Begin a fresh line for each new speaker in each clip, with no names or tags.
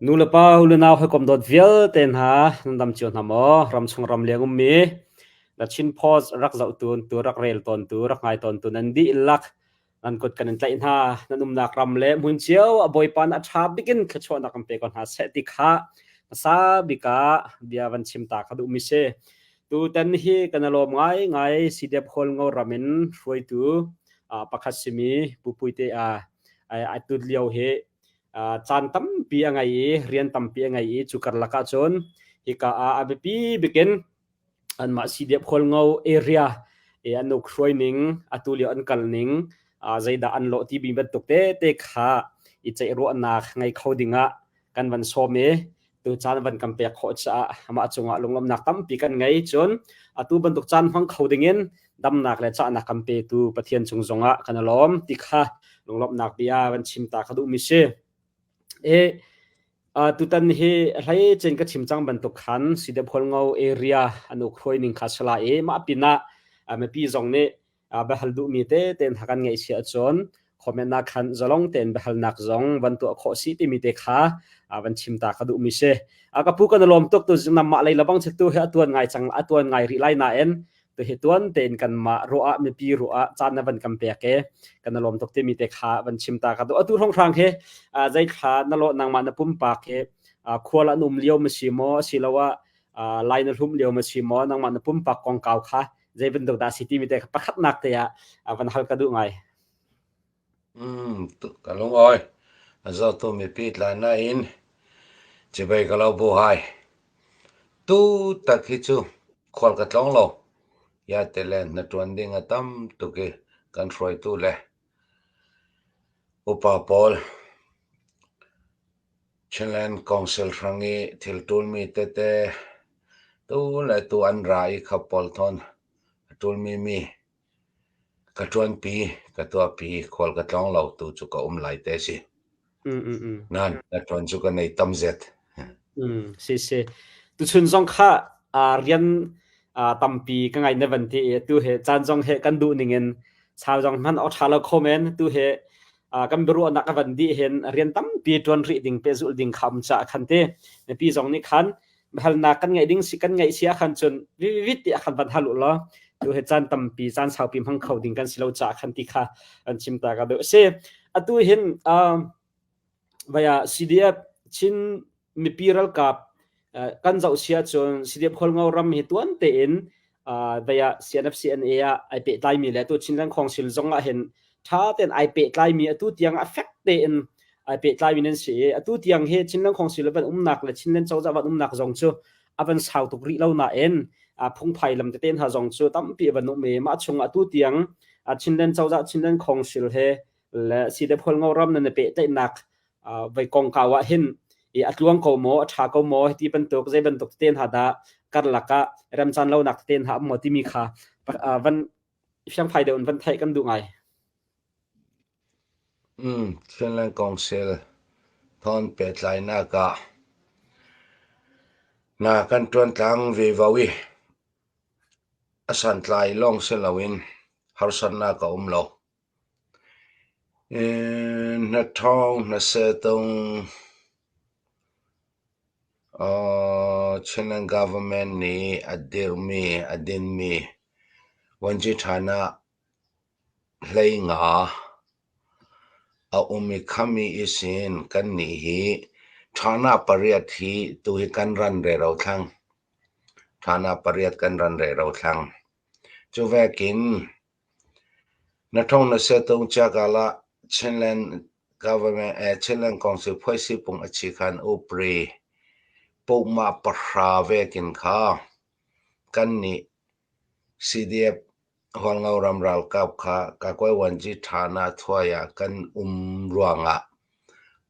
Nulepa unau hawikom dawt vialte hna nan dam cio hna maw? Ramchung ramleng ummi The Chin Post rak zohtu tu rak rel tawntu rak ngai tawntu nan dihlak nan kut kan in tlaih hna. Nan umnak ram le hmun cio a Bawipa nih a ṭha bikin thluachuahnak kan pe ko hna seh ti kha hmasa bik ah bia van chim ta ka duhmi si. Tutan hi kan i lawm ngaingai CDF Hualngo ram in hruaitu pakhat simi Pu Puite a tut lio hi caan tampi a ngei i rian tampi a ngei i cu karlak ahcun hika ah a biapi bikin anmah CDF Hualngo area i an uk hruai ning atu lio an kal ning zeidah an lawh ti bantuk tete kha i ceih ruahnak ngei kho dingah kan van sawm i tu caan van kan pek khawh caah amah cungah lunglawmhnak tampi kan ngei. Cun atu bantuk caan hmang kho dingin damnak le cahnak kan petu Pathian cung zongah kan i lawm ti kha lunglawmhnak bia van chim ta ka duhmi si. E tutan hi hlei cin ka chim cang bantuk khan CDF Hualngo area an uk hruai ning kha sala i mah pinah mipi zong nih biahal duhmi tete hna kan ngeih si ahcun comment ah khan zalong tein biahalnak zong van tuah khawh si timi te kha van chim ta ka duhmi si. Ka pu kan lawm tuk tu mah lei labang tu hi atuan ngai cang atuan ngai rih lai nain tu hi tuan tein kan mah ruah mipi ruah caan na van kan pek e kan lawm tuk timi te kha van chim ta ka duh. Atu hrong he zei thla na lo nangmah na pumpak he khual an um lio ma si maw asiloah lai na hlum lio ma si maw nangmah na pumpak kongkau kha zei bantuk dah si timi te pakhatnak te ah van hal ka duh ngai.
Ka lungawi. A zohtu mipi tlai nain civei ka lo bu hai. Tu tak hi cu khual ka tlawng lo. Ya te le na ṭuan ding a tam tuk i kan hruaitu le upa pawl Chinland Council hrang i thil ṭulmi tete tu le tu an ra i khap pawl thawn a ṭulmi mi ka ṭuanpi, ka tuahpi, khual ka tlawng lo tu cu ka um lai te si. Nain na ṭuan cu ka nei tam zet.
Si si. Tuchun zong kha rian tampi ka ngai na van ti i tu he caan zong he kan duh ning in sau zong hman awk ṭha lo kho men tu he kan biaruahnak a van dih hin rian tampi ṭuan rih ding pehzulh ding kha um caah khan ti mipi zong nih khan halnak kan ngeih ding si kan ngeih si ah khan cun vivit ti khan van hal u law tu he caan tampi caan saupi hmang kho ding kan si lo caah khan ti kha an chim ta ka deuh si atu hin vaya CDF Chin mipi ralkap kan zoh si ahcun CDF Hualngo ram hi tuan tein vaya CNF CNA ah ai pehtlaimi le atu Chinland Council zong ah hin ṭha tein ai pehtlaimi atu tiang a fek tein ai pehtlaimi nan si i atu tiang hi Chinland Council van umnak le Chinland cozah van umnak zong cu a van sau tuk rih lo nain phungphai lam tete hna zong cu tampi a van um i mah chung atu tiang Chinland cozah Chinland Council he le CDF Hualngo ram nan i pehtlaihnak voi kongkau ah hin i a tluang ko maw a ṭha ko maw ti bantuk zei bantuk te hna dah karlak ah remcaan lonak te hna um maw timi kha van fiangfai deuh in van theih kan duh ngai.
Finland Council thawn pehtlainak ah na kan ṭuan tlang ve vo i a santlai lawng si loin harsatnak a um lo. Na ṭhawng na sehtung Chinland government nih a dirhmi a dinmi vuanci ṭhan ah 15 a um i khami isin kannih hi ṭhawnak pariat hi tuhi kan ran rero thlang. Ṭhawnak pariat kan ran rero thlang. Cu vekin Na ṭhawng na sehtung chiakal ah Chinland government Chinland Council phuaisipung a chi khan upri pohmah pahra vekin kha kannih CDF Hualngo ram ralkap kha Kakawaiwanji ṭhana thuai ah kan um ruangah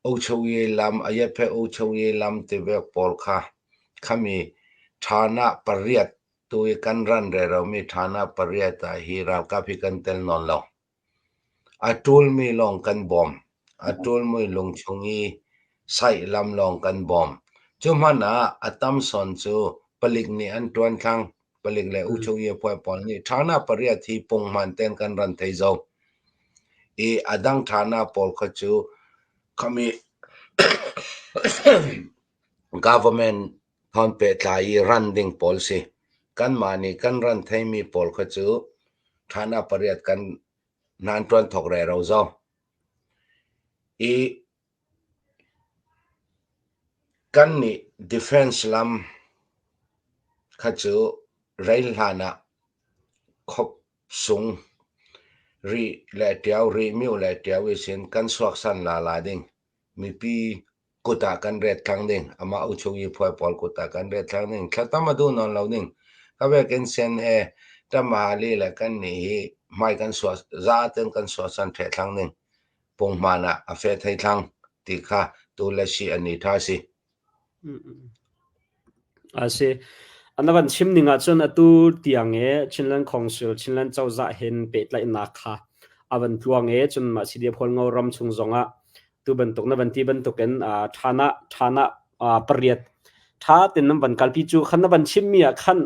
Ochoye lam Ayephe Ochoye lam tivek pawl kha khami ṭhana pariat Tu i kan ran reromi ṭhana pariat ah hi ralkap hi kan tel nawn lo. A ṭulmi lawng kan bawm. A ṭulmi lungchung i saih lam lawng kan bawm. Cu hmanh ah a tam sawn cu palik nih an ṭuan thlang. Palik le uchoye phuai pawl nih ṭhana pariat hi punghman tein kan ran thei zo. I a dang ṭhana pawl kha cu khami. Government thawn pehtlai i ran ding pawl si. Kanmah nih kan ran theimi pawl kha cu ṭhana pariat kan nan ṭuan thawk rero zo. I kannih defense lam kha cu rei hlan ah khop sung rih le ṭio rih mio le ṭio i sin kan suaksan lala ding. Mipi kut ah kan ret thlang ding. Amah uchung i phuai pawl kut ah kan ret thlang ding. Thlatam a duh nawn lo ding. Ka vekin sen he ṭamahali le kannih hi hmai kan suah zaten kan suahsan ṭheh thlang ding. Punghman ah a fe thei thlang ti kha tu le si an i ṭha si.
A si. An van chim ning ahcun atu tiang i Chinland Council, Chinland cozah hin pehtlaihnak kha a van tluang i cun mah CDF Hualngo ram chung zongah tu bantuk na van ti bantukin ṭhanah ṭhanah pariat ṭha tein nan van kalpi cu khan na van chimmi ah khan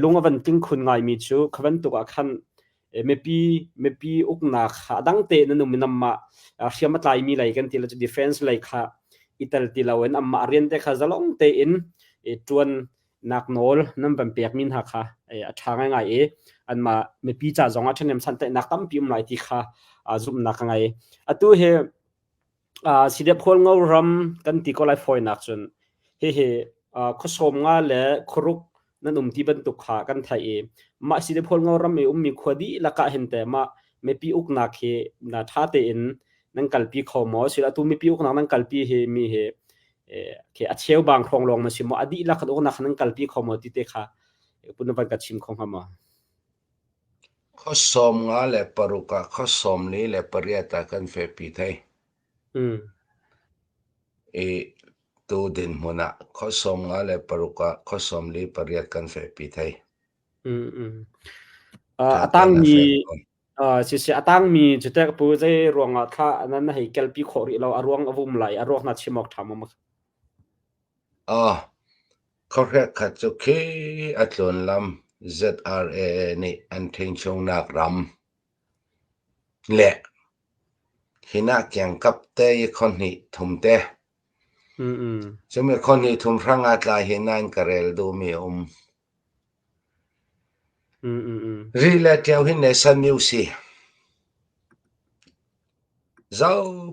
lung a van tling khun ngaimi cu kha bantuk ah khan mipi mipi uknak kha a dang tein an um in anmah hriam a tlaimi lei kan ti le cu defense lei kha i tel ti loin anmah rian te kha zalong tein ṭuan nak nawl nan van pekmi hna kha a ṭha ngaingai i anmah mipi ca zong ah ṭhahnem santlaihnak tampi um lai ti kha zumhnak ka ngei. Atu hi Sidep Hualngo ram kan ti ko lai fawinak cun hihi khuasawm nga le khuaruk nan um ti bantuk kha kan theih i mah Sidep Hualngo ram i ummi khua dihlak ah hin teh mah mipi uknak hi na ṭha tein nan kalpi kho maw? Sila atu mipi uknak nan kalpi hi mi hi khi a cheubang hrawng lawng na si maw? A dihlak kan uknak nan kalpi kho maw ti te kha pun van ka chim kho hnga maw?
Khuasawm nga le paruk ah khuasawm li le pariat ah kan fehpi thai. I tu dinhmun ah khuasawm nga le paruk ah khuasawm li pariat kan fehpi thai.
A tangmi siseh a tangmi cu teh pu zei ruangah thla nan hei kelpi khawh rih lo a ruang a vum lai a ruang hna chim awk ṭha maw?
Khuahriak khat cu khi a tlun lam ZRA nih an ṭhingchungnak ram le hinah kiangkap te i khuahnih thum te. Cumi khuahnih thum hrang ah tla hi nain ka rel duhmi a um. Ri le ṭio hi Nation News si. Zo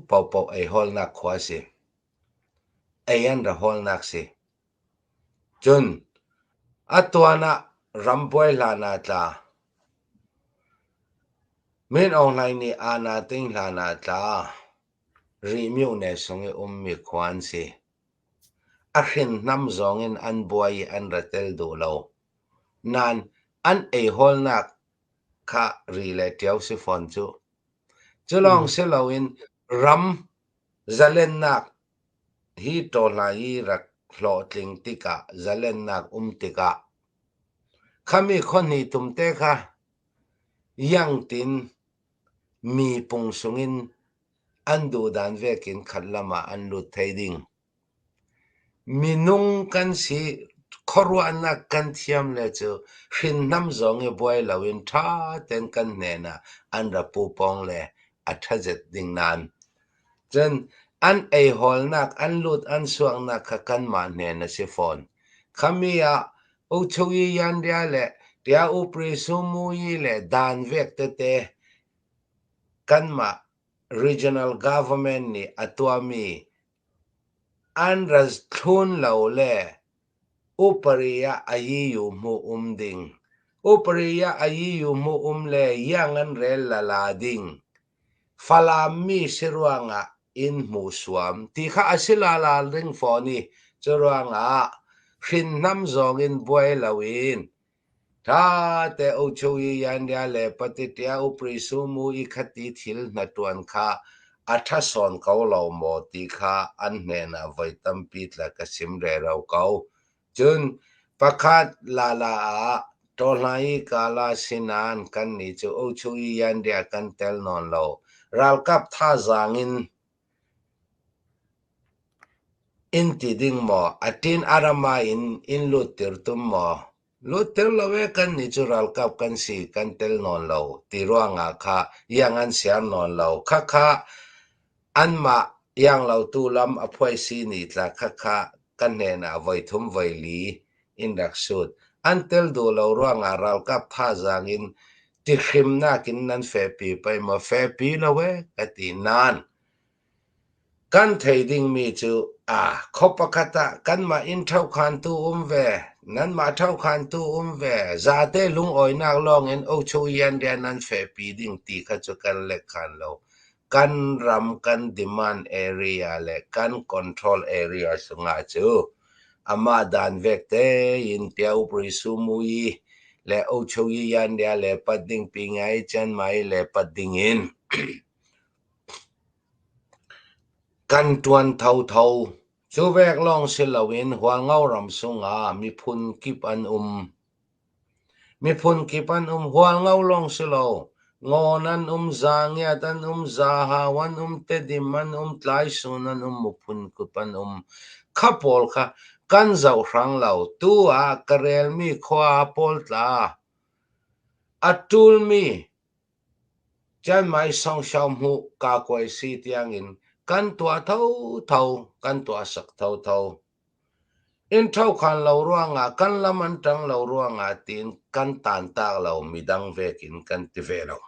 paohpaoh ei hawlnak khua a si. Ei an ra hawlnak si. Cun a tuan ah rambuai hlan ah tla. Min Aung Hlaing nih aana ting hlan ah tla. Rihmyone sung i ummi khua an si. A hrinhnam zong in an buai i an ra tel duh lo. Nain an ei hawlnak kha ri le ṭio si fawn cu. Cu lawng si loin ram Zalennak hi ṭawhhlai i rak hlawhtling tikah zalennak um tikah khami khuahnih tumte kha iangtin mi pungsung in an duhdan vekin khat lam ah an lut thai ding. Minung kan si, khuaruahnak kan thiam le cu hrinhnam zong i buai loin ṭha tein kan hnen ah an ra pupawng le a ṭhazet ding nain cun an eihawlnak an lut an suaknak kha kanmah hnen a si fawn. Khami ah Uchuyi Yanria le Tia Upri Sumuyi le dan vek tete kanmah regional government nih a tuahmi an ra thlun lo le upari ah a yiyu hmuh um ding. Upari ah a yiyu hmuh um le iang an rel lala ding. Falam mi si ruangah inn hmuh suam ti kha a si lala ring fawn i cu ruangah hrinnam zong in buai loin Ṭhate uchuyi yanria le patiṭia upri sumu i khati thil hna ṭuan kha a ṭha sawn ko lo maw ti kha an hnenah voi tampi tla ka chim rero ko. Cun pakhat lala ah ṭawhla i kala sinain kannih cu uchuyi yanria kan tel nawn lo. Ralkap thazaang in in ti ding maw? A ṭin a rama in in lutter tum maw? Lutter lo e kannih cu ralkap kan si kan tel nawn lo ti ruangah kha iang an siar nawn lo. Khakha anmah Ianglotu lam a phuaisi ni tla khakha ka hnen ah voithum voili in rak sut. An tel duh lo ruangah ralkap thazaang in tihrimnak in nan fehpi pei maw fehpi lo ee ka ti nain kan thei dingmi cu ah khua pakhat ah kanmah inn ṭhokhantu um ve, nanmah ṭhokhantu um ve, zate lungawinak lawngin Ochoyan rian nan fehpi ding ti kha cu kan lekkhan lo. Kan ram kan demand area le kan control area sungah cu amah dan vek tein Piaupri Sumui le Ochoyan ria le pat ding Pingai Chiangmai le pat ding in Kan ṭuan thotho. Cu vek lawng si loin Hualngo ram sungah miphun kip an um. Miphun kip an um. Hualngo lawng si lo. Ngawn an um, Zangiat an um, Zahau an um, Tedim an um, Tlaisun an um, miphun kip an um. Kha pawl kha kan zoh hrang lo. Tu ah ka relmi khua pawl tla. A ṭulmi Chiangmai Songxiao-hmuh kakuaisi tiangin kan tuah thotho, kan tuahsak thotho. Inn ṭhokhan lo ruangah kan lam an ṭang lo ruangah tiin kan tantak lo, midang vekin kan ti ve lo.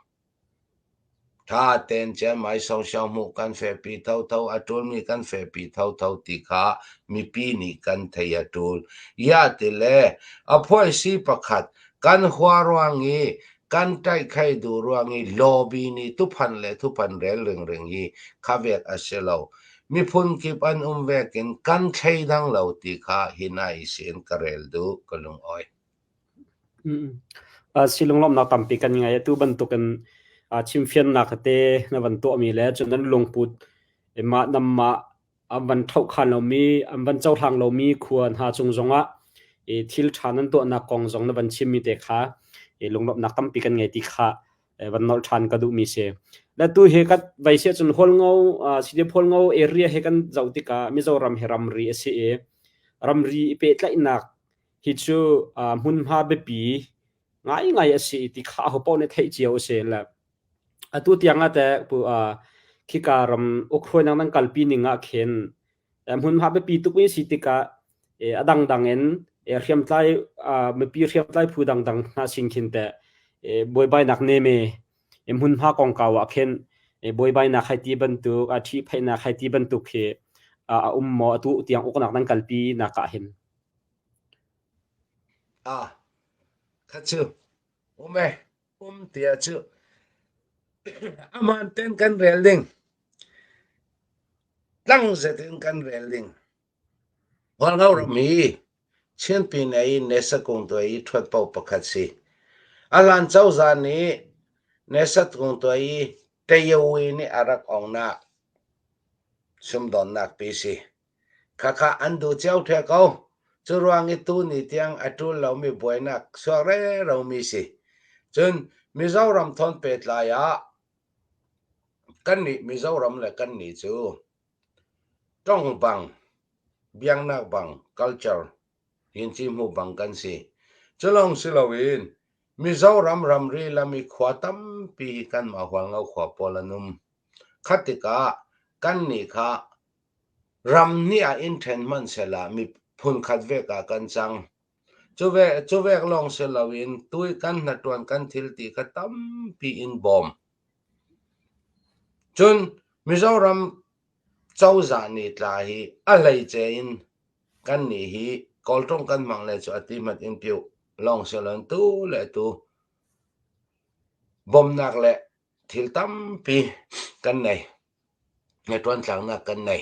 Ṭha tein Chiangmai Songxiao-hmuh kan fehpi thotho, a ṭulmi kan fehpi thotho ti kha mipi nih kan thei a ṭul. Iah ti le a phuaisi pakhat kan hua ruang i Kan ṭaihkhei duh ruang i lobby nih tuphan le thuphan rel ringring hi kha vek a si lo. Miphun kip an um vek in kan thleidang lo ti kha hi nai sin ka rel duh, ka lungawi.
Si lunglawmhnak tampi kan ngei. Atu bantukin chimfiannak tete na van tuahmi le cun nan lungput mah namah an van ṭhohkhan lomi, an van cohlang lomi khua hna cung zongah i thil ṭha nan tuahnak kong zong na van chimmi te kha i lunglawmhnak tampi kan ngei ti kha van nolh ṭhan ka duhmi si. Le tu hi kan vai sia cun Hualngo CDF Hualngo area he kan zoh tikah Mizoram hi ramri a si i ramri i pehtlaihnak hi cu hmunhma biapi ngaingai a si ti kha aho paoh nih theih cio a si. Le Atu tiang ah teh pu khika ram ukhruainak nan kalpi ning ah khin hmunhma biapi tuk mi si tikah a dangdang in hriamtlai mipi hriamtlai phu dangdang hna sin khin teh buaibainak neme hmunhma kongkau ah khin buaibainak hai ti bantuk a ṭhihphaihnak hai ti bantuk hi a um maw atu tiang uknak nan kalpi nak ah hin?
Ah, kha cu um e. Um tiah cu aman ten kan rel ding. Tlang zet in kan rel ding. Hualngo ram hi Chinpi nei Nesa kung tuai i ṭhuat paoh pakhat si. A hlan cozah nih Nesa kung tuai i Tayawi nih a rak ongnak sumdawnnak pi si. Khakha an duh cio ṭheo ko. Cu ruang i tuni tiang a ṭul lomi buainak chuak reromi si. Cun Mizoram thawn pehtlai ah kannih Mizoram le kannih cu ṭong bang, biaknak bang, culture, yinci hmu bang kan si. Cu lawng si loin Mizoram ramri lam i khua tampi hi kanmah Hualngo khua pawl an um. Kha tikah kannih kha Ram hnih ah inn ṭhen hmanhsehlaw mi phunkhat vek ah kan cang. Cu vek lawng si loin tui kan hnaṭuan kan thilti kha tampi in bawm. Cun Mizoram cozah nih tla hi a hleice in kannih hi Kawlṭawng kan hmang le cu a ti hmanh in piuh lawng si loin tu le tu bawmhnak le thil tampi kan nei. Ṭuantlaknak kan nei.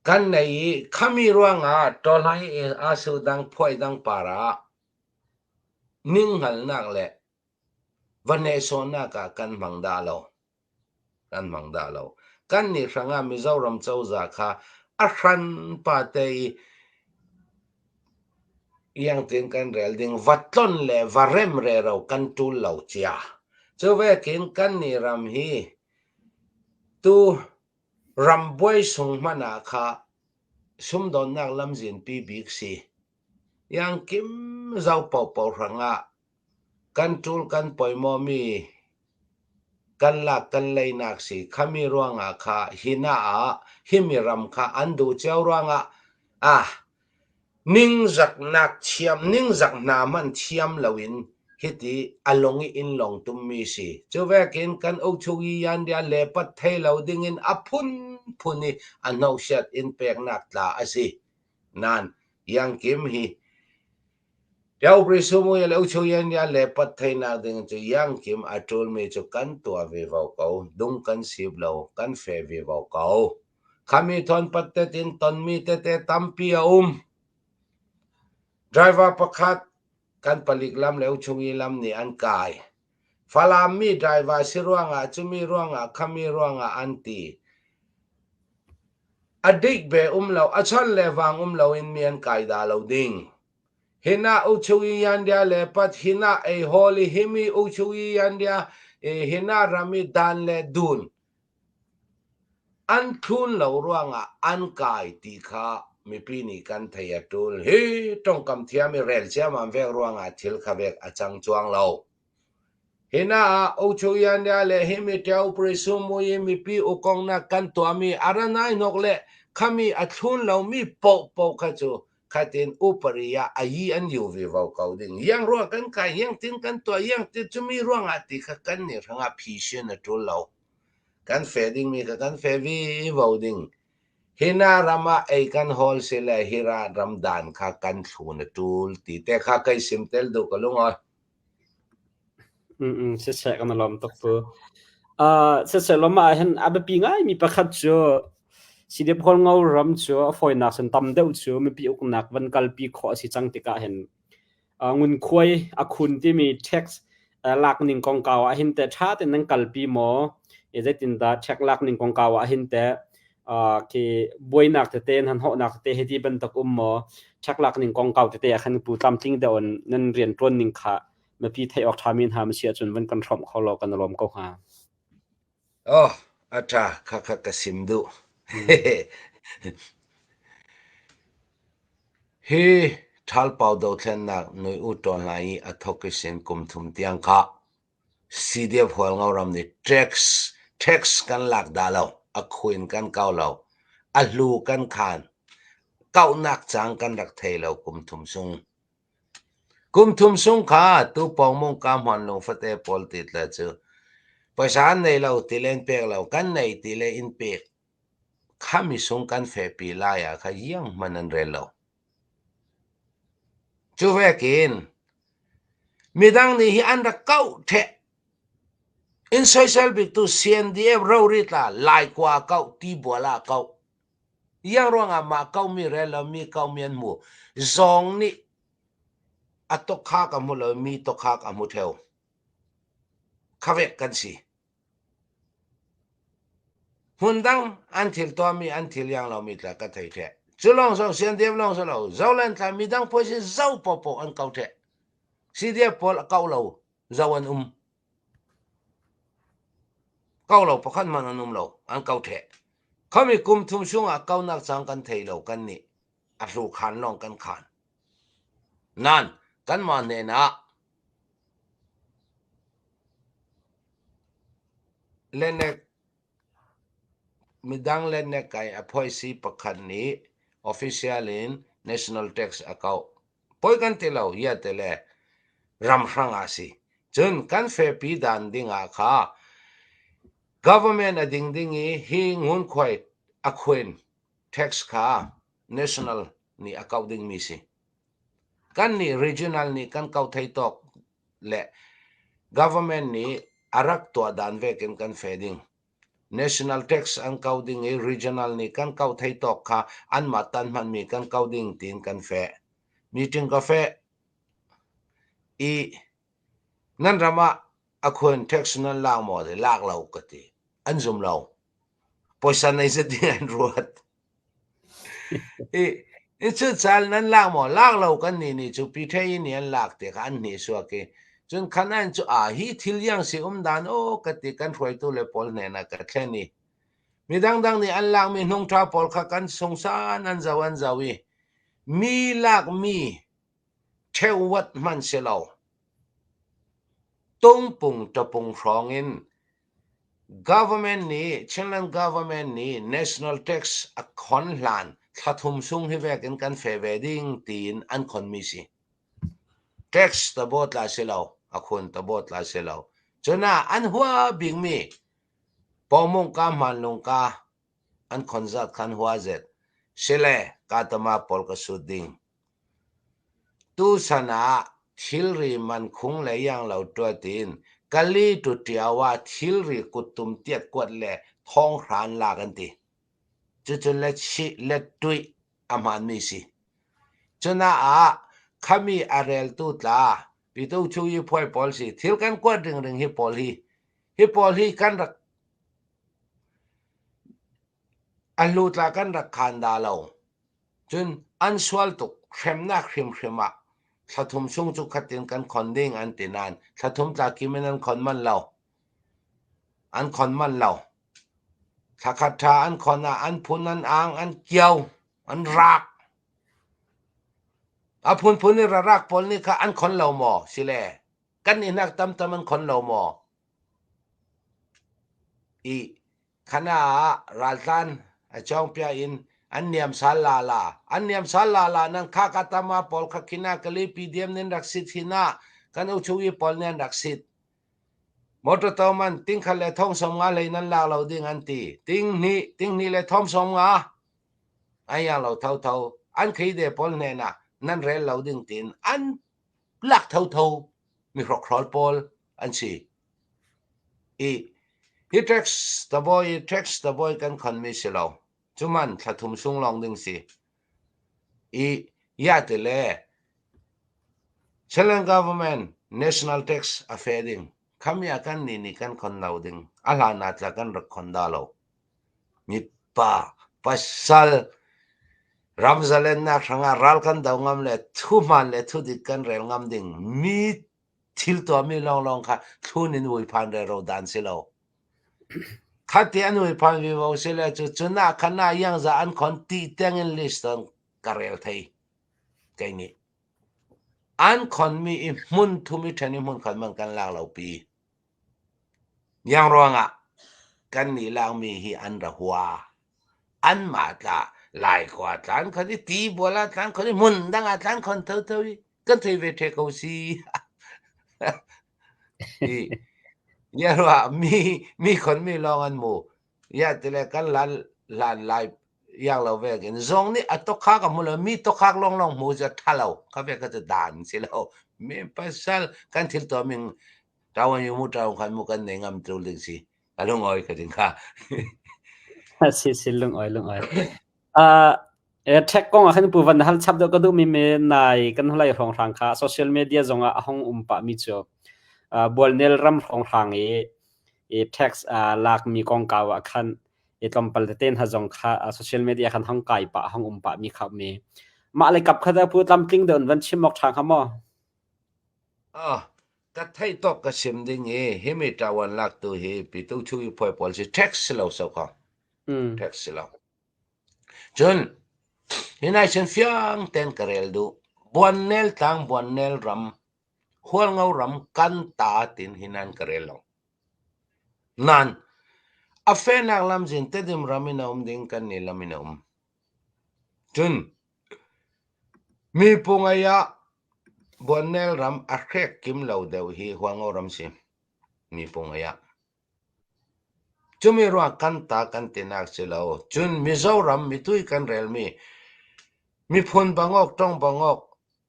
Kan nei i khami ruangah ṭawlhai aa su dang phuai dang par ah ninghngalhnak le va nehsawhnak ah kan hmang dah lo. Kan hmang dah lo. Kannih hrangah Mizoram cozah kha a hranpa te i iangtin kan rel ding va tlon le va rem rero kan ṭul lo cia. Cu vekin kannih ram hi tu rambuai sung hmanh ah kha sumdawnnak lamzinpi bik si. Iangkim zo paohpaoh hrangah kan ṭul kan poimawmi. Kan lak kan leinak si. Khami ruangah kha hina ah himi ram kha an duh cio ruangah ah Ningzaknak thiam ningzak hna hmanh thiam loin hiti a lung i inn lawng tummi si. Cu vekin kan ukchugi yandia le pat thei lo dingin a phunphun i a hnohsiat in peknak tla a si. Nain Iangkim hi Tiaupri sumu le ukchugi yandia le pat theinak ding cu Iangkim a ṭulmi cu kan tuah vivo ko, dung kan sip lo, kan fe vivo ko. Khami thawnpat in tonmi tete tampi a um. Driver pakhat kan palik lam le uchung i lam nih an kai. Falam mi driver si ruangah cumi ruangah khami ruangah an ti. A dik be um lo, a chon le vang um loin mi an kai da lo ding. Hina uchugi yandia le pat hina ei holi himi uchugi yandia hina rami dan le dun An thlun lo ruangah an kai ti kha mipi nih kan theih a ṭul. Hi ṭongkam thiam i rel ciammam vek ruangah thil kha vek a cang cuang lo. Hina ah Ochuyanya le himi Ṭeupri Sumui i mipi ukongnak kan tuahmi a ra naihnok le khami a thlun lomi paohpaoh kha cu khatin upari ah a yi an yu vivo ko ding. Iang rua kan kai, iang tin kan tuah, iang tin cumi ruangah ti kha kan nih hrangah phisin a ṭul lo. Kan fe dingmi kha kan fe vivo ding. Hina ram ah ei kan hawl si le hi ram dan kha kan thlun a ṭul ti te kha kai sim tel duh ka lungawi.
Siseh kan i lawm tuk pu. Siseh lawm ah hin a biapi ngaimi pakhat cu CDF Hualngo ram cu a fawinak cun tam deuh cu mipi uknak van kalpi khawh a si cang tikah hin ngunkhuai a khun timi tax lak ning kongkau ah hin teh ṭha tein nan kalpi maw? Zeitindah tax lak ning kongkau ah hin teh khi buainak tete nan hawhnak tete hi ti bantuk um maw? Tax lak ning kongkau tete ah khan pu tlamtling deuh in nan rianṭuan ning kha mipi theih awk ṭhami hna ma si ahcun van kan hrawmh kho law kan i lawm ko hnga.
Oh, a ṭha khakha ka sim duh. Hi ṭhalpau dothlennak nui u ṭawn lai i a thok i sin kum thum tiang kha CDF Hualngo ram nih tax tax kan lak dah lo, a khu in kan kau lo, a hlu kan khan, kauhnak cang kan rak thei lo kum thum sung. Kum thum sung kha tupawng mungka hmuanlung fate pawl ti tla cu poisa an nei lo ti le in pek lo, kan nei ti le in pek. Kha misung kan fehpi lai ah kha iang hmanh an rel lo. Cu vekin midang nih hi an rak kauh ṭheh. In soisel biktu CNDF rori tla Laikua kauh, Tibual ah kauh. Iang ruangah mah komi rel lo mi komi an hmu. Zawng nih a tokha ka hmu lo mi tokha ka hmu theo. Khavek kan si. Hmundang an thil tuahmi an thil iang lomi tla ka thei ṭheh. Cu lawng so CNDF lawng si lo. Zoland tla midang phuai zo popo an ko ṭheh. CDF pawl a ko lo zo an um. Ko lo pakhat hmanh an um lo. An ko ṭheh. Khomi kum thum chungah konak cang kan thei lo kan nih a hlu khan lawng kan khan. Nan kanmah hnen ah lenek midang lenek kai a phoisi pakhat nih official in national tax a kauh. Poi kan ti lo ia te le ramhrang ah si. Cun kan fepi dan ding ah kha government a ding ding i hi ngunkhuai a khuin tax kha national nih a kauh dingmi si. Kan nih regional nih kan kau thei tawk le government nih a rak tuah dan vekin kan fe ding. National tax an kau ding i regional nih kan kau thei tawk kha anmah tan hmanmi kan kau ding tiin kan feh. Meeting ka feh i nan ram ah a khuen tax nan lak maw ti lak lo ka ti. An zum lo. Poisa nei zet ding an ruat. I i cu cal nan lak maw? Lak lo kan nih nih cu Peter i nih an lak ti kha an hnihsuak i cun khanan cu a hi thil iang si um dan aw ka ti kan hruaitu le pawl hnen ah ka thlen i mi dangdang nih an lakmi hnungṭha pawl kha kan sungsan an zo an zo i mi lakmi ṭheuat hmanh si lo tungpung ṭapung hrawng in. Government nih Chinland government nih national tax a khon hlan thla thum chung hi vek in kan fe ve ding tiin an khonmi si. Tax tabo tla si lo, a khun tabo tla si lo. Cun ah an hua bikmi pomung ka hmanlung ka an khon zat khan hua zet. Sile ka tama pawl ka sut ding. Tuchan ah thilri man khung le ianglo ṭuat in Kali to Ṭiau ah thilri kuttum tiatkuat le thawnghra an lak an ti. Cucu lechih lettuih a hmaanmi si. Cunaah khami a reltu tla Pito Chu i phuai pawl si thil kan kuat ringring hi pawl hi hi pawl hi kan rak a hlu tla kan rak khan dah lo. Cun an sual tuk hremnak hrimhrim ah thla thum chung cu khatin kan khon ding an ti nain thla thum tla kim in an khon manh lo. An khon manh lo. Thla khat ṭha an khon ah an phun an ang, an kio, an rak. A phunphun in rarak pawl nih kha an khon lo maw? Sile, kan ihnak tamtam an khon lo maw? I Khana ah raltlan a cawngpia in an niam sal la la. An niam sal la la nan kha ka tama pawl kha khina kali PDM nin rak sit hina kan uchu i pawl nih an rak sit. Motor to man ting khat le thong som nga lei nan lak lo ding an ti. Ting hnih ting hnih le thong som nga an yang lo tho tho an khi de pawl hne na nan rel lo ding tin an lak tho tho mi hrokhrol pawl an si. I hi tax tabawi i tax tabawi kan khonmi si lo. Cuman thla thum sung lawng ding si. I ya ti le Chinland government national tax a fe ding. Khamia kan ni nih kan khon lo ding. A hlan ah tla kan rak khon da lo. Mipa pasal ram zalennak hrangah ral kan do ngam le thu hmaan le thu dik kan rel ngam ding mi thil tuahmi lawnglawng kha thlun in vuiphan rero dan si lo. Khati an vuiphan vivo si le cu cun ah khan ah iangza an khon ti teng in list on ka rel thei kei nih. An khonmi i hmun thum i ṭhen i hmun khat man kan lak lo pi. Iang ruangah kan nih lakmi hi an ra hua. Anmah tla Laikua tlan khon i tibual ah tlan khon i hmun dang ah tlan khon thotho i kan thei ve ṭhe ko si. I ya ruah mi mi khon mi lawng an mu. Ya tile kan lan lan lai yang lo vek in zong nih a tokhak a hmu lo mi tokhak long long hmu cu tha lo kha ve ka cu dan si lo mi pasal kan thil to ming ṭawan yu mu ṭawan khan mu kan nei ngam tul ding si a lung oi ka ding kha.
Si si lung oi lung oi. Uh, tech kong ah khan pu van hal chap deuh ka duh mi me nai kan hulai hrawng hrang kha social media zong ah a hong um pah mi cu bualnel ram hrawng hrang i i tax lak mi kong kau ah khan i tlawmpal tete hna zong kha social media khan hong kai pah hong um pah mi kha mi mah le kap kha da pu tlamtling deuh van chim awk ṭha hnga maw?
Ah, ka theih tawk ka sim ding i himi ṭawan lak tu hi pitu chu i phuai pawl si tax si lo so ko. Tax si lo. Cun hi nai sin fiang ten ka rel duh. Buannel tlang Buannel ram Hualngo ram kan ta tin hi nan ka rel lo. Nan a fenak lamzin Tedim ram in a um ding kan ni lam in a um. Cun mi pungei ah Buannel ram a hrek kim lo deuh hi Hualngo ram si. Mi pungei ah. Cumi ruang kan ta kan tinak si lo. Cun Mizoram mitui kan relmi miphun bangawk, tong bangawk,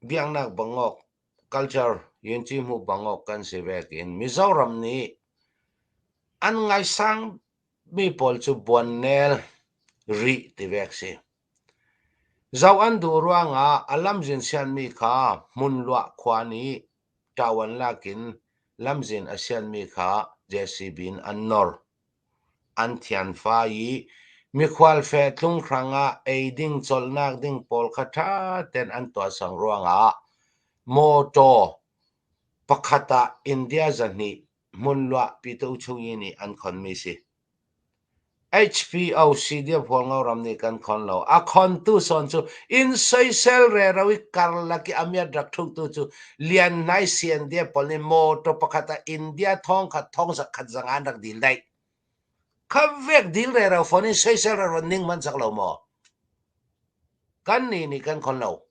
biaknak bangawk, culture yunci hmu bangawk kan si vek in Mizoram nih an ngaisang mi pawl cu buannel rih ti vek si. Zoh an duh ruangah a lamzin sianmi kha hmunluah khua nih ṭawan lakin lamzin a sianmi kha JCB in an nor. An thianfai i mikhual fehtlung hrangah ei ding colhnak ding pawl kha ṭha tein an tuahsang ruangah mawṭaw pakhat ah India 200 hmunluah Pito Chungyi nih an khonmi si. HPO CDF Hualngo ram nih kan khon lo. A khontu sawn cu inn soisel rero i karlak i a miat rak ṭhuktu cu Lian Hnai CNDF pawl nih mawṭaw pakhat ah India thong khat thong zakhat zanga an rak dil daih. Kha vek dil rero phone in soisel rero ning man sak lo maw? Kan nih nih kan khon lo.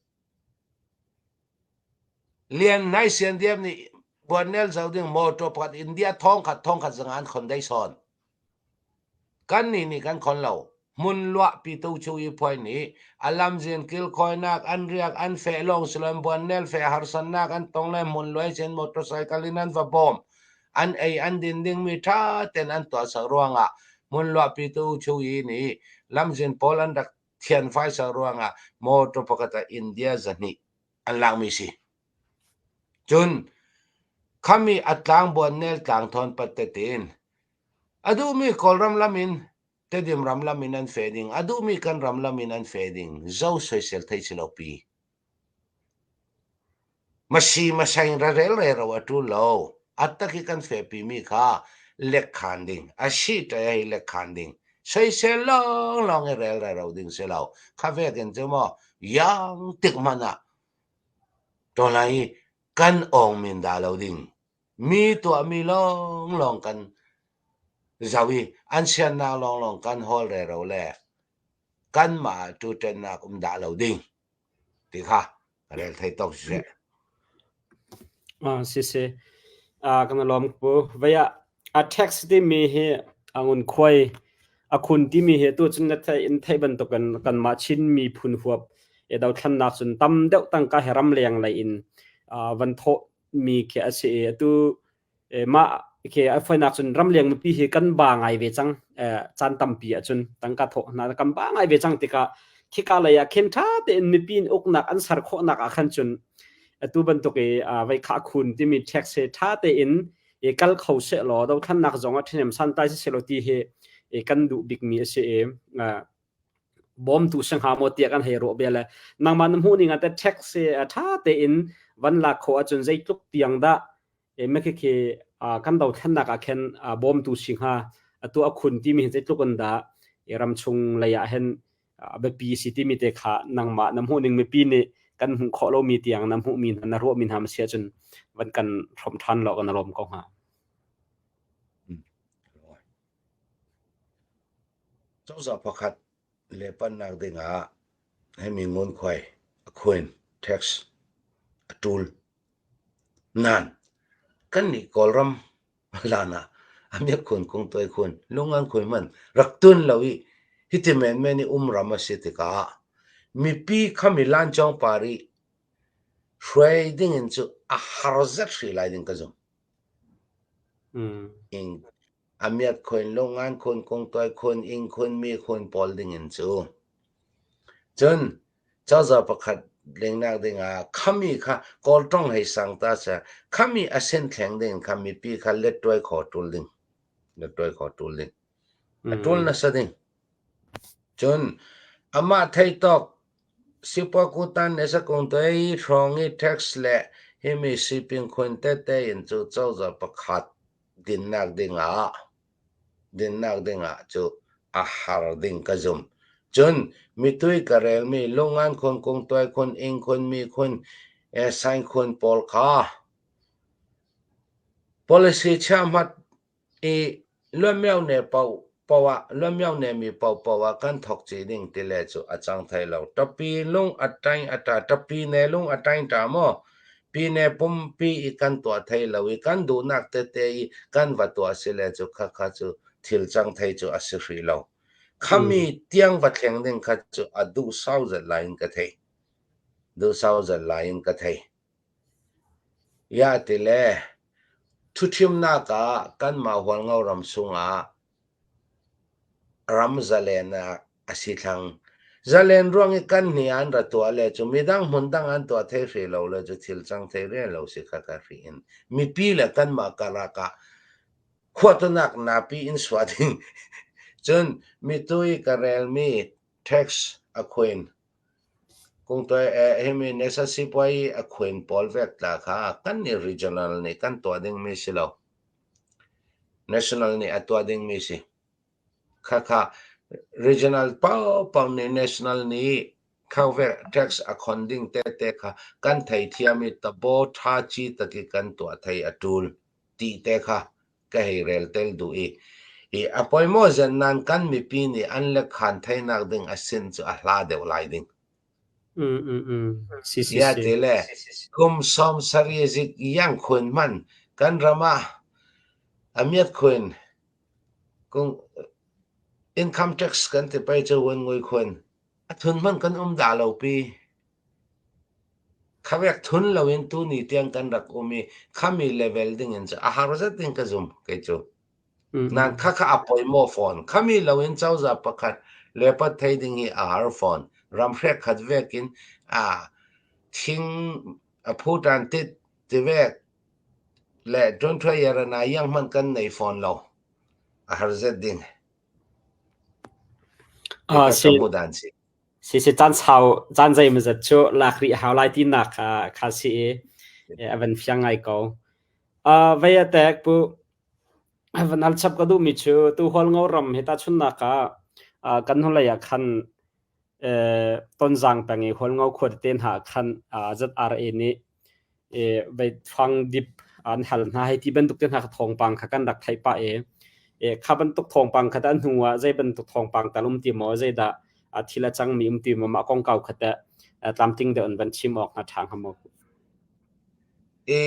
Lian Nai Sian Diam nih Buannel zo ding motor pakhat India thong khat thong khat zanga an khon dei sawn. Kan nih nih kan khon lo. Hmun luah pitu chu i phuai nih a lamzin kilkhawinak an riak an feh lawng siloin buannel feh harsannak an tong le hmun luai cun motorcycle in an va bawm. An ei an din dingmi ṭha tein an tuahsak ruangah hmun luah pitu chu i nih lamzin pawl an rak thianfai sak ruangah motor pakhat ah India 200 an lakmi si. Cun khami a tlangbuan nel tlangthawn pat tetin a duhmi Kawlram lam in Tedim ram lam in an fe ding, a duhmi kan ram lam in an fe ding, zo soisel thei si lo pi. Masi masaing ra rel re ro a ṭul lo. Atta khi kan fe pi mi kha lek khan ding. A si ṭai hi lek khan ding. Soisel lawng lawng i rel re ro ding si lo. Kha vek in cu maw yang tik hmanh ah ṭawlai i kan awng min dah lo ding. Mi tuahmi lawnglawng kan zoh i an siannak lawnglawng kan hawl rero le kanmah ah ṭuṭennak um dah lo ding ti kha ka rel thei tawk siseh.
Ah, siseh. Ah, kan i lawm pu. Vei ah a tax timi hi a ngunkhuai a khun timi hi tu cun na theih in theih bantukin kanmah Chin miphun huap e dothlannak cun tam deuh tangka he ramleng lei in van thawh mi khi a si i atu mah khi a fawinak cun ramleng mipi hi kan ba ngai ve cang. Caan tampi ahcun tangka thawh hna kan ba ngai ve cang tikah khika lei ah khin ṭha tein mipi in uknak an ser khawhnak ah khan cun atu bantuk i vei khah khun timi tax hi ṭha tein i kal kho sehlaw dothlannak zong ah ṭhahnem santlai si sehlaw ti hi kan duh bikmi a si i bawmtu si hnga maw tiah kan hei ruah bia le nangmah na hmuh ning ah teh tax hi ṭha tein van lak khawh ahcun zeitluk tiang dah khi kan dothlennak ah khin bawmtu si hnga atu a khun timi hi zeitluk in dah ramchung lei ah hin a biapi si timi te kha nangmah na hmuh ning mipi nih kan hmuh khawh lomi tiang na hmuhmi hna na ruahmi hna si ahcun van kan hrawm ṭhan law kan lawm ko hnga.
Cozah pakhat le pannak dingah himi ngunkhuai a khuen tax a ṭul. Nain kannih Kawlram hlan ah a miakkhun kungtuai khun lungan khun hmanh rak tun lo i hiti menmen i um ram a si tikah mipi kha mi lancawng par i hruai dingin cu a har zet hrih lai ding ka zumh. Ing a miat khun, lungan khun, kungtuai khun, ing khun, mi khun pawl dingin cu. Cun cozah pakhat lengnak dingah khami kha Kawlṭong hei sang ta seh, khami a sin thleng ding kha mipi kha lettuai kho ṭul ding. Lettuai kho ṭul ding. A ṭul nasa ding. Cun amah thei tawk Sipuakutan Nesakungtuai hrawng i tax le himi sipin khun tete in cu cozah pakhat dinnak dingah dinnak dingah cu a har ding ka zum. Cun mitui ka relmi lungan khun, kungtuai khun, ing khun, mi khun, saing khun pawl kha policy chiahmat i luanmio-ne paoh ah luanmio-ne mi paohpaoh ah kan thawk chih ding ti le cu a cang thai lo. Ṭapi lung a ṭaing a ṭa, ṭapi ne lung a ṭaing ṭa maw? Pine pumpi i kan tuah thai lo i kan duhnak tete i kan va tuah si le cu khakha cu thil cang thai cu a si hrih lo. Khami tiang va thleng ding kha cu a duh sau zet lai in ka thei. Duh sau zet lai in ka thei. Ya ti le thuthimnak ah kanmah Hualngo ram chungah ram zalen ah a si thlang. Zalen ruang i kan hni an ra tuah le cu midang hmundang an tuah thei hrih lo le cu thil cang thei rian lo si kha ka hri in mipi le kanmah karlak ah khuatunak napi in suah ding. Cun mitu i ka relmi tax a khuin Kungtuai himi Nesa sipuai i a khuin pawl vek tla kha kan nih regional nih kan tuah dingmi si lo. National nih a tuah dingmi si. Khakha regional paohpaoh nih national nih khau-vek tax a khon ding tete kha kan theithiam i tabaw ṭha ci tak i kan tuah thei a ṭul ti te kha ka hei rel tel duh i. I a poimaw zen nain kan mipi nih an le khan theinak ding a sin cu a hla deuh lai ding.
Si si
Ya
si.
ti le kum 70 zik yang khun man kan ram ah a miat khun kung income tax kan ti pei cu wan ngui khun a thun man kan um dah lo pi. Khavek thun loin tuni tiang kan rak um i khami level ding in cu a har zet ding ka zum kei cu. Nan khakha a poimaw fawn. Khami loin cozah pakhat lepat thei ding hi a har fawn. Ramhrek khat vek in a thing a phutan tit tivek le ṭuanṭhuai yarana yang hmanh kan nei fawn lo. A har zet ding.
Ah,
Ka
si.
hmu dan si.
Si si caan sau caan zeimawzat cu lak rih a hau lai tinak kha kha si i a van fiang ngai ko. Vei a tek pu van hal chap ka duhmi cu tu Hualngo ram hi tahchunhnak ah kan hnulei ah khan Tonzang peng i Hualngo khua tete hna ah khan ZRA nih veifang dip an hal hna hei ti bantuk te hna kha thawngpang kha kan rak theih pah i kha bantuk thawngpang kha teh a hnu ah zei bantuk thawngpang tal um ti maw zeidah thil a cangmi um ti maw mah kongkau kha teh tlamtling deuh in van chim awk hna ṭha hnga maw?
I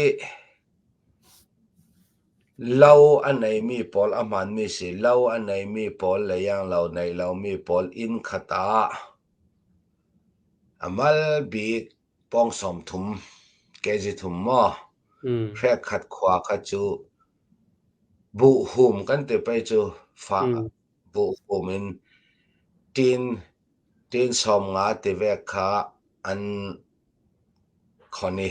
lo a neimi pawl a hmaanmi si. Lo a neimi pawl le ianglo nei lomi pawl inn khat ah a mal bik pawng 30 kg thum maw hrekkhat khua kha cu buhhum kan ti pei cu fa buhhum in ṭin ṭin 50 tivek kha an khon i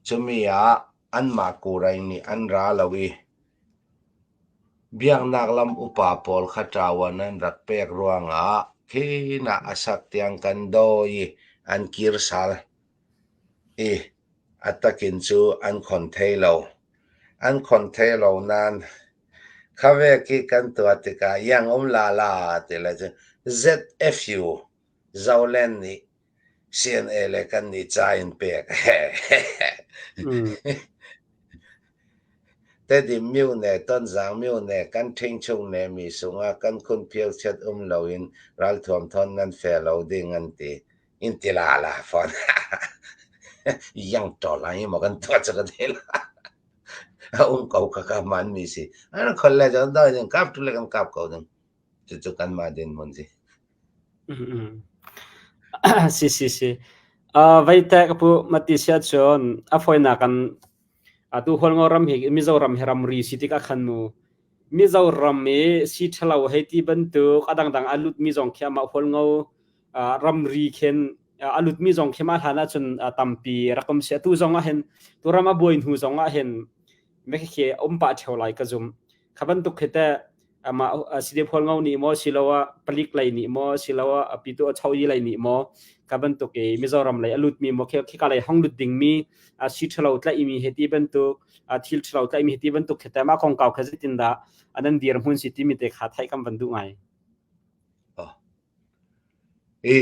cumi ah anmah kurai nih an ra lo i Biaknak lam upa pawl kha ṭawan an rak pek ruangah khi-nah a sak tiang kan dawi i an kir sal i a takin cu an khon thai lo. An khon thai lo nain khavek i kan tuah tikah iang um lala ti le cun ZFU Zoland nih CNA le kan nih ca in pek. Tedim myone, Tonzang myone, kan ṭhingchung nemi sungah kan khunphio chiat um loin ralthuam thawn nan fe lo ding an ti. In ti la la fawn. Yang ṭaw lai hi maw kan tuah cu ka ti la. A um ko kha ka hmaan mi si. An khol le cun doi ding kap tu le kan kap ko ding. Cucu kanmah dinhmun si.
Si si si. Veite ka pu mati sia cun a fawinak an atu Hualngo ram hi Mizoram hi ramri si tikah khan mu Mizoram i si ṭhalo hei ti bantuk a dangdang a lutmi zong khi amah Hualngo ramri khin a lutmi zong khi mah hlan ahcun tampi rak um si. Atu zong ah hin turam a buai hnu zong ah hin khi um pah ṭheo lai ka zum. Kha bantuk khi teh amah CDF Hualngo nih maw siloah palik lei nih maw siloah pitu a choyi lei nih maw kha bantuk i Mizoram lei a lutmi maw khika lei hong lut dingmi si ṭhalo tlaihmi he ti bantuk thil ṭhalo tlaihmi he ti bantuk khi teh mah kongkau kha zeitindah an dirhmun si timi te kha theih kan van duh ngai.
I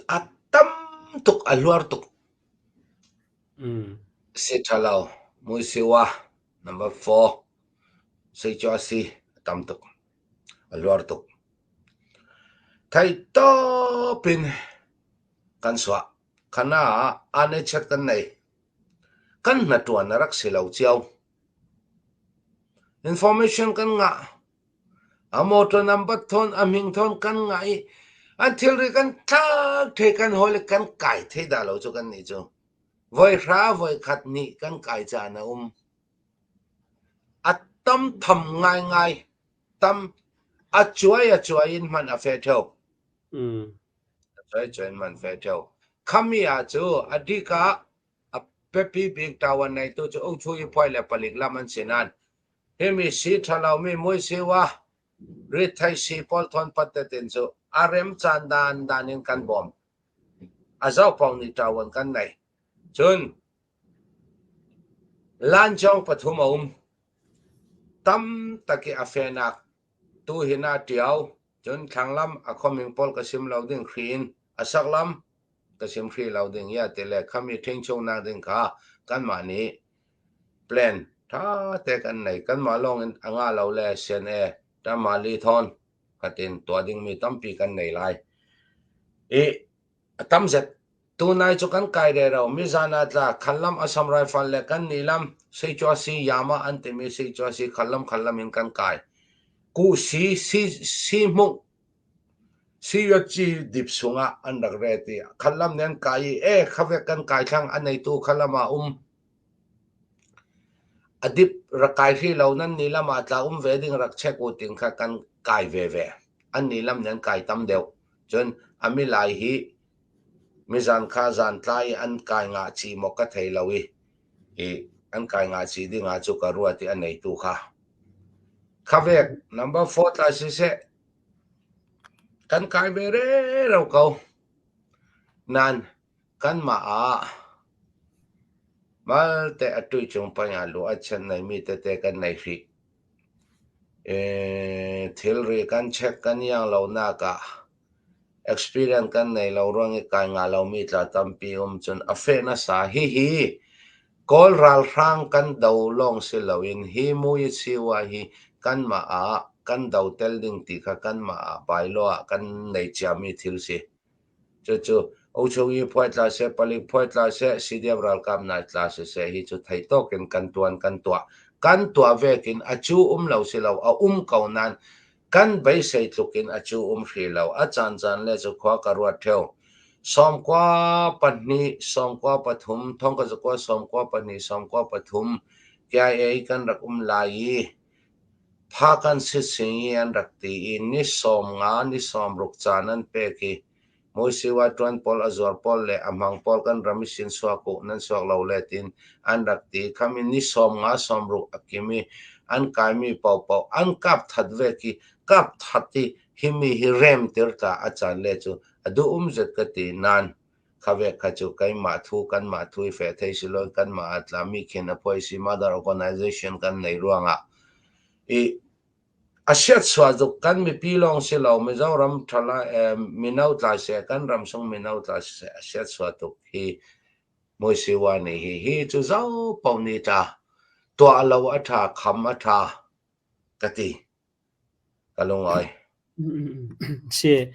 a tam tuk a hluar tuk. Si ṭhalo muisiwa number 4 seicuasi a tam tuk a hluar tuk. Theihtawp in kan suah. Khana ah ane-chet kan nei. Kan hnaṭuan a rak si lo cio. Information kan ngah. A motor number thawn, a hming thawn kan ngah i an thilri kan thlak thei kan hawi le kan kai thei dah lo cu kan nih cu. Voi hra voi khat nih kan kai caan a um. A tam tham ngaingai. Tam a cuai a cuai in hmanh a fe ṭheo. A cuai a cuai in hmanh fe ṭheo. Khami ah cu a dik ah a biapi bik ṭawan neitu cu Ungchu i phuai le palik lam an si nain himi si ṭhalomi muisiwa rithei si pawl thawn pat tetin cu a rem caan dan dan in kan bawm. A zohpawng nih ṭawan kan nei. Cun lancawng pathum a um. Tam tak i a fenak tu hin ah ṭiao, cun thlanglam a khuaming pawl ka sim lo ding hri in a saklam ka sim hri lo ding ya ti le khami ṭhingchungnak ding kha kanmah nih plan. Ṭha te kan nei. Kanmah lawng in a ngah lo le CNA Tamali thawn khatin tuah dingmi tampi kan nei lai. I a tam zet. Tunai cu kan kai rero. Mizan ah tla khallam Assam Rifle le kan nih lam Seicuasi Yama an timi Seicuasi khallam khallam in kan kai. Ku si si si hmung si dip sungah an rak ret i khallam nih an kai i e khavek kan kai thlang a neitu khallam ah um A dip rak kai hrih lo nan nih lam ah tla um ve ding rak check u ting kha kan kai veve. An nih lam nan kai tam deuh. Cun a milai hi mizan kha zan tlai an kai ngah chi maw ka thei lo i i an kai ngah chi ding ah cu ka ruat i a neitu kha. Khavek number 4 tla siseh kan kai ve rero ko. Nan Kanmah ah malte a tuichung peng ah lu a chiat neimi tete kan nei hrih. Thilri kan check kan iang lonak ah experience kan nei lo ruang i kai ngah lomi tla tampi um cun a feh nasa. Hihi Kawl ralhrang kan do lawng si loin hi muichiwa hi kanmah ah kan do tel ding ti kha kanmah ah bylaw ah kan nei ciami thil si. Cucu Ochung i phuai tla seh, palik phuai tla seh, CDF ralkap nai tla siseh hi cu thei tawk in kan tuan kan tuah. Kan tuah vekin a cu um lo si lo, a um ko nain kan beisei tluk in a cu um hri lo. A caancaan le cu khua ka ruat theo. 92, 93, thong ka zakua 92, 93 KIA kan rak um lai i Phakan sising i an rak ti i ni 50 ni 60 caan an pek i muisiwa ṭuan pawl a zuar pawl le a hmang pawl kan ram i sin suak uh nan suak lo le tiin an rak ti. Kham in ni 50 60 a kim i an kaimi paohpaoh an kap that vek i kap that i himi hi rem tir tla a caan le cu a duh um zet ka ti nain Khavek kha cu keimah thu kanmah thu i feh thei si loin kanmah a tlami khin a phuai si mother organization kan nei ruangah i a siatsuah tuk kan mipi lawng si lo Mizoram thala mino tla seh kan ram sung mino tla seh a siatsuah tuk hi Muisiwa nih hi hi cu zo paoh nih tla tuah lo a tha kham a tha ka ti. Ka lungawi.
Si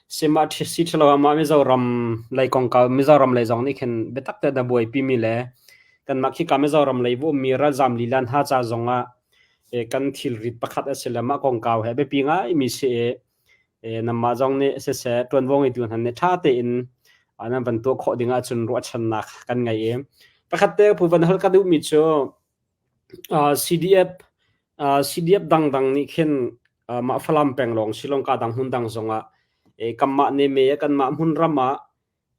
si mah si ṭhalo ah mah Mizoram lei kongkau Mizoram lei zong nih khin biatak tein a buaipi mi le kanmah khika Mizoram lei va ummi ralzaam lila hna ca zong ah kan thilrit pakhat a si le mah kongkau he biapi ngaimi si i nanmah zong nih siseh ṭuanvo ngeitu hna nih ṭha tein nan van tuah khawh ding ahcun ruahchannak kan ngei i pakhat te phu van hal ka duhmi cu CDF CDF dangdang nih khin mah Falam peng lawng si lawng ka dang hmun dang zongah kanmah neme kanmah hmunram ah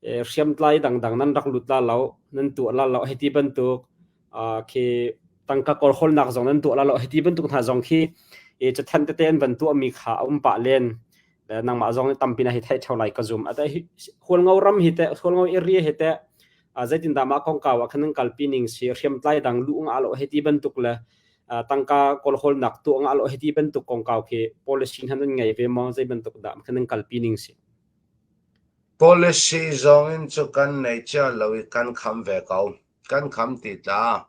hriamtlai dangdang nan rak lut la lo nan tuah la lo hiti bantuk khi tangka kawlhawlnak zong nan tuah la lo hiti bantuk hna zong khi cathanh tete an van tuahmi kha a um pah len. Nangmah zong nih tampi na hi theih ṭheo lai ka zum. Hualngo ram hi teh Hualngo area hi teh zeitindah mah kongkau ah khan nan kalpi ning si hriamtlai dang luh ngah lo hei ti bantuk le tangka kawlhawlnak tuah ngah lo hei ti bantuk kongkau khi policy hna nan ngei ve maw zei bantuk dah khan nan kalpi ning si?
Policy zong in cu kan nei cia lo i kan kham ve ko. Kan kham ti tla.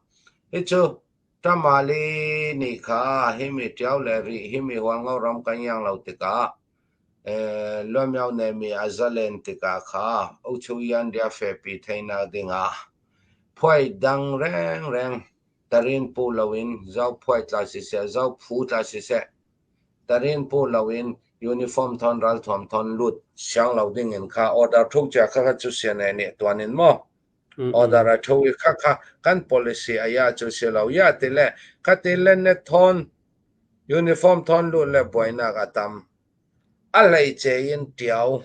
Hi cu Tamale nih kha himi ṭio le rih himi Hualngo ram kan iang lo tikah Luamio nemi a zalen tikah kha Uchuyan ria fepi theinak dingah phuai dang rengreng tarin pu loin zo phuai tla siseh, zo phu tla siseh, tarin pu loin uniform thon ralthuam thon lut siang lo dingin kha order thuk cia kha kha cu CNA nih tuan in maw order a thu i kha kha kan policy a ya cu si lo ya ti le kha ti le net thon Uniform thawn lut le buainak a tam. A hleice in ṭio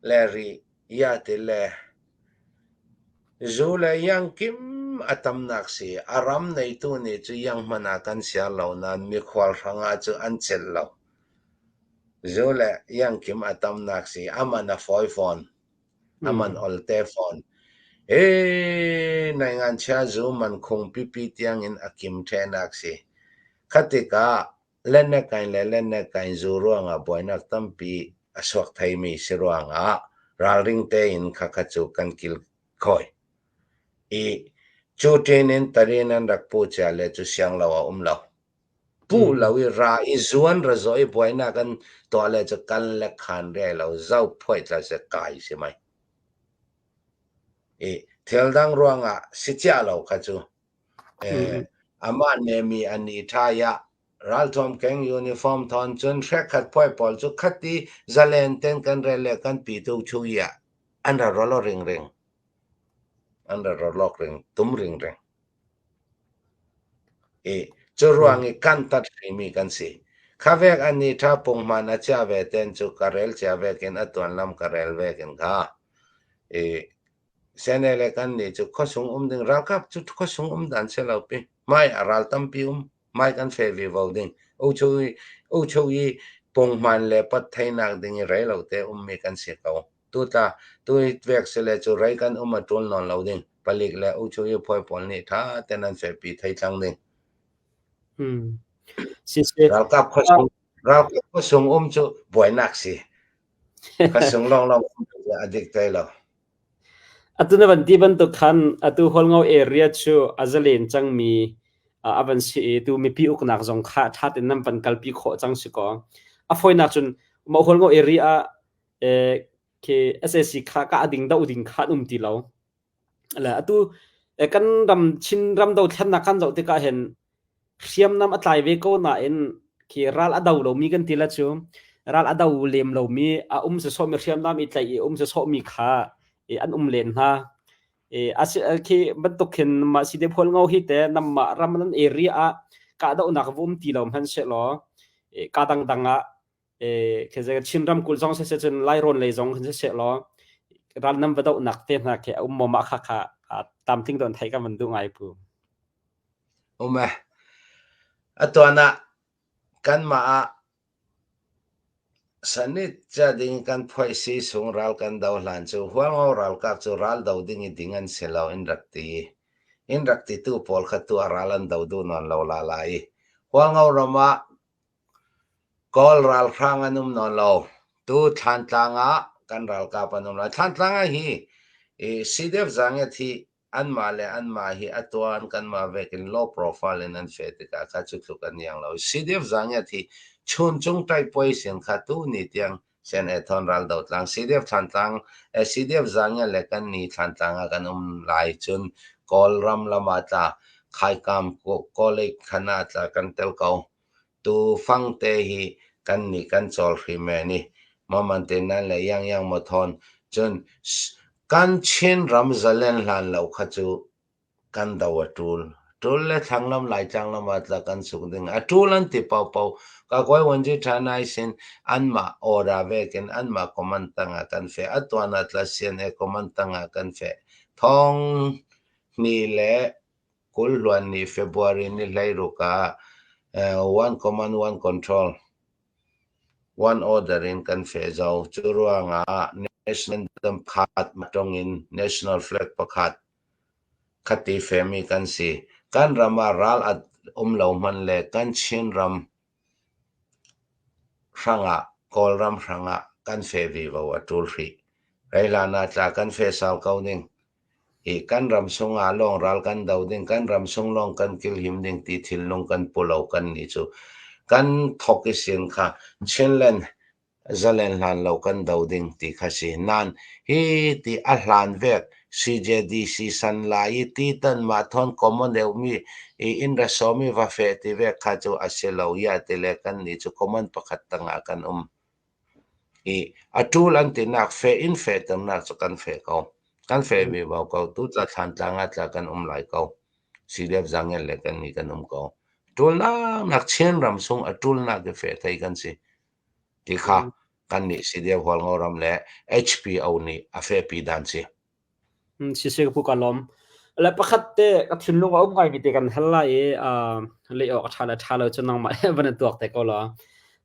le rih ia ti le zu le iang kim a tamnak si. A ram neitu nih cu iang hmanh ah kan siar lo nain mikhual hrangah cu an celh lo. Zu le iang kim a tamnak si. A man a fawi fawn. A man olte fawn. Ee, nai nganchia zu man khung pipi tiangin a kim ṭhenak si. Kha tikah lenekain le lenekain zu ruangah buainak tampi a chuak theimi si ruangah ralring tein khakha cu kan kilkawi. I. Cu ṭin in tarin an rak puh cia le cu siang lo a um lo. Puh lo i ra i zuan ra zawh i buainak an tuah le cu kan le khan riai lo zo phuai tla se kai si mai. I thil dang ruangah si cia lo kha cu amah nemi an i ṭhai ah ralthuam keng uniform thawn cun hrekkhat phuai pawl cu khati zalen ten kan rel le kan pi tu chu i ah an ra rolo ringring. An ra rolok ring tum ringring. I cu ruang i kan tat hrimi kan si. Kha vek an ni ṭha punghman a chia ve ten cu ka rel cia vekin a tuanlam ka rel vekin kha. I sene le kan nih cu khuasung um ding ralkap cu khuasung um dan si lo pi. Mai a ral tampi um. Mai kan fe vivo ding. Uchu i punghman le pat theinak ding i rei lo te ummi kan si ko. Tutla tu vek sile cu rei kan um a ṭul nawn lo ding. Palik le uchu i phuai pawl nih ṭha ten an fehpi thei tlang ding.
Siseh.
Ralkap khuasung ralkap khuasung um cu buainak si. Khuasung lawnglawng um cu a dik te lo.
Atu na van ti bantuk khan atu Hualngo area cu a zalen cangmi a van si i tu mipi uknak zong kha ṭha tein nan van kalpi khawh cang si kaw. A fawinak cun mah Hualngo area ah khi SAC kha kah ding doh ding kha an um ti lo. Le atu kan ram Chin ram dothlennak kan zoh tikah hin hriamnam a tlai ve ko nain khi ral a do lomi kan ti la cu ral a do lem lomi a um sawsawhmi hriamnam i tlaih i um sawsawhmi kha an um len hna. Khi bantuk khin mah si te phual ngo hi te namah ram nan area ah kahdohnak va um ti lo hmanhsehlaw ka dangdang ah Chin ramkulh zong siseh cun Lairawn lei zong hin siseh law ral nan va dohnak te hna khi a um maw mah kha kha tlamtling deuh in theih kan van duh ngai pu.
Um e. Atuan ah kanmah ah sanit ca ding kan phuai si sung ral kan do hlan cu Hualngo ralkap cu ral do ding i ding an si lo in rak ti. In rak ti tu pawl kha tu ah ral an do duh nawn lo la lai. Hualngo ram ah Kawl ralhrang an um nawn lo. Tu Thlantlang ah kan ralkap an um lai. Thlantlang ah hi CDF Zangiat hi anmah le anmah hi a tuan kanmah vekin low profile in an feh tikah kha cu tluk an iang lo. CDF Zangiat hi chuncung ṭaihpuai sin kha tu ni tiang CNA thawn ral dotlang CDF Thlantlang CDF Zangiat le kan ni Thlantlang ah kan um lai cun Kawlram lam ah tla Khaikam College khan ah tla kan tel ko. Tufang te hi kannih kan cawl hrim e ni. Maman te nan le Yangyang maw thawn cun kan Chin ram zalen hlan lo kha cu kan do a ṭul. Ṭul le thlanglam Laitlang lam ah tla kan suk ding. A ṭul an ti paopaoh. Ka kawi wanji ṭha nai sin anmah order vekin anmah command tangah kan feh. A tuan ah tla CNA command tangah kan feh. Thong hnih le Kulhluan nih February ni 16 ah one command one control one order in kan feh zau. Cu ruangah national anthem pakhat tong in national flag pakhat khati fehmi kan si. Kan ram ah ral a um lo hmanh le kan Chinram hrangah Kawlram hrangah kan feh vivo a ṭul hrih. Reihlan ah tla kan feh sau ko ning. Hi kan ram sungah lawng ral kan do ding, kan ram sung lawng kan kilhim ding ti thinlung kan pu lo kan nih cu. Kan thok i sin kha Chinland zalen hlan lo kan do ding ti kha si. Nain hi ti a hlan vek CJDC san lai i titan mah thawn common deuhmi i inn ra sawmi va feh ti vek kha cu a si lo ya ti le kan nih cu common pakhat tangah kan um. I a ṭul an tinak feh in fehternak cu kan feh ko. Kan feh vivo ko. Tutla Thlantlang ah tla kan um lai ko. CDF Zangen le kan nih kan um ko. Ṭulnak Chinram sung a ṭulnak i feh thei kan si. Ti kha kan nih CDF Hualngo ram le HPO nih a fehpi dan si.
Siseh ka pu ka lawm. Le pakhat te ka thinlung a um ngaimi te kan hal lai i leh awk a ṭha le ṭha lo cu nangmah van in tuak te ko law.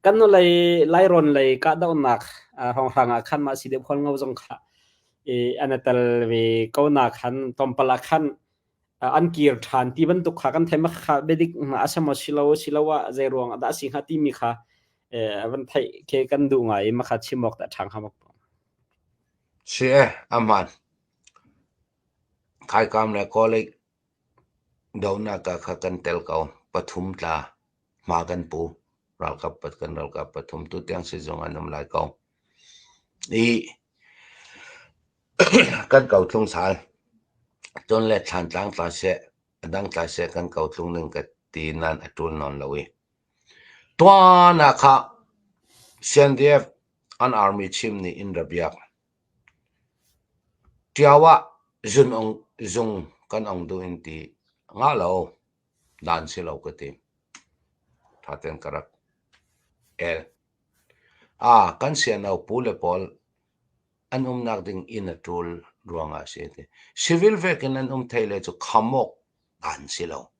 Kan nu lei Lairawn lei kahdohnak hrawnghrang ah khan mah si deuh khual ngo zong kha i an i tel ve ko na khan tlawmpal ah khan an kir ṭhan ti bantuk kha kan theih ma kha biadik a si maw si lo si lo ah zei ruang ah dah a si hnga timi kha van theih khi kan duh ngai i makha chim awk dah ṭha hnga maw?
Si e, a hmaan. Khaikam le Kawlei. Donak ah kha kan tel ko. Pathum tla hma kan pu. Ralkap kan ralkap pathum tutiang sizung an um lai ko. I kan ko tlung sal. Cun le Thlantlang tla seh, a dang tla seh kan ko tlung ning ka ti nain a ṭul nawn lo i. Tuan ah kha CNDF an army chim nih in ra biak. Ṭio ah zung kan ong duh in ti ngah lo, dan si lo ka ti. Ṭha tein ka rak el. Aa, kan siano pu le pawl an umnak ding inn a ṭul ruangah a si a ti. Civil vek in an um thei le cu kham awk an si lo.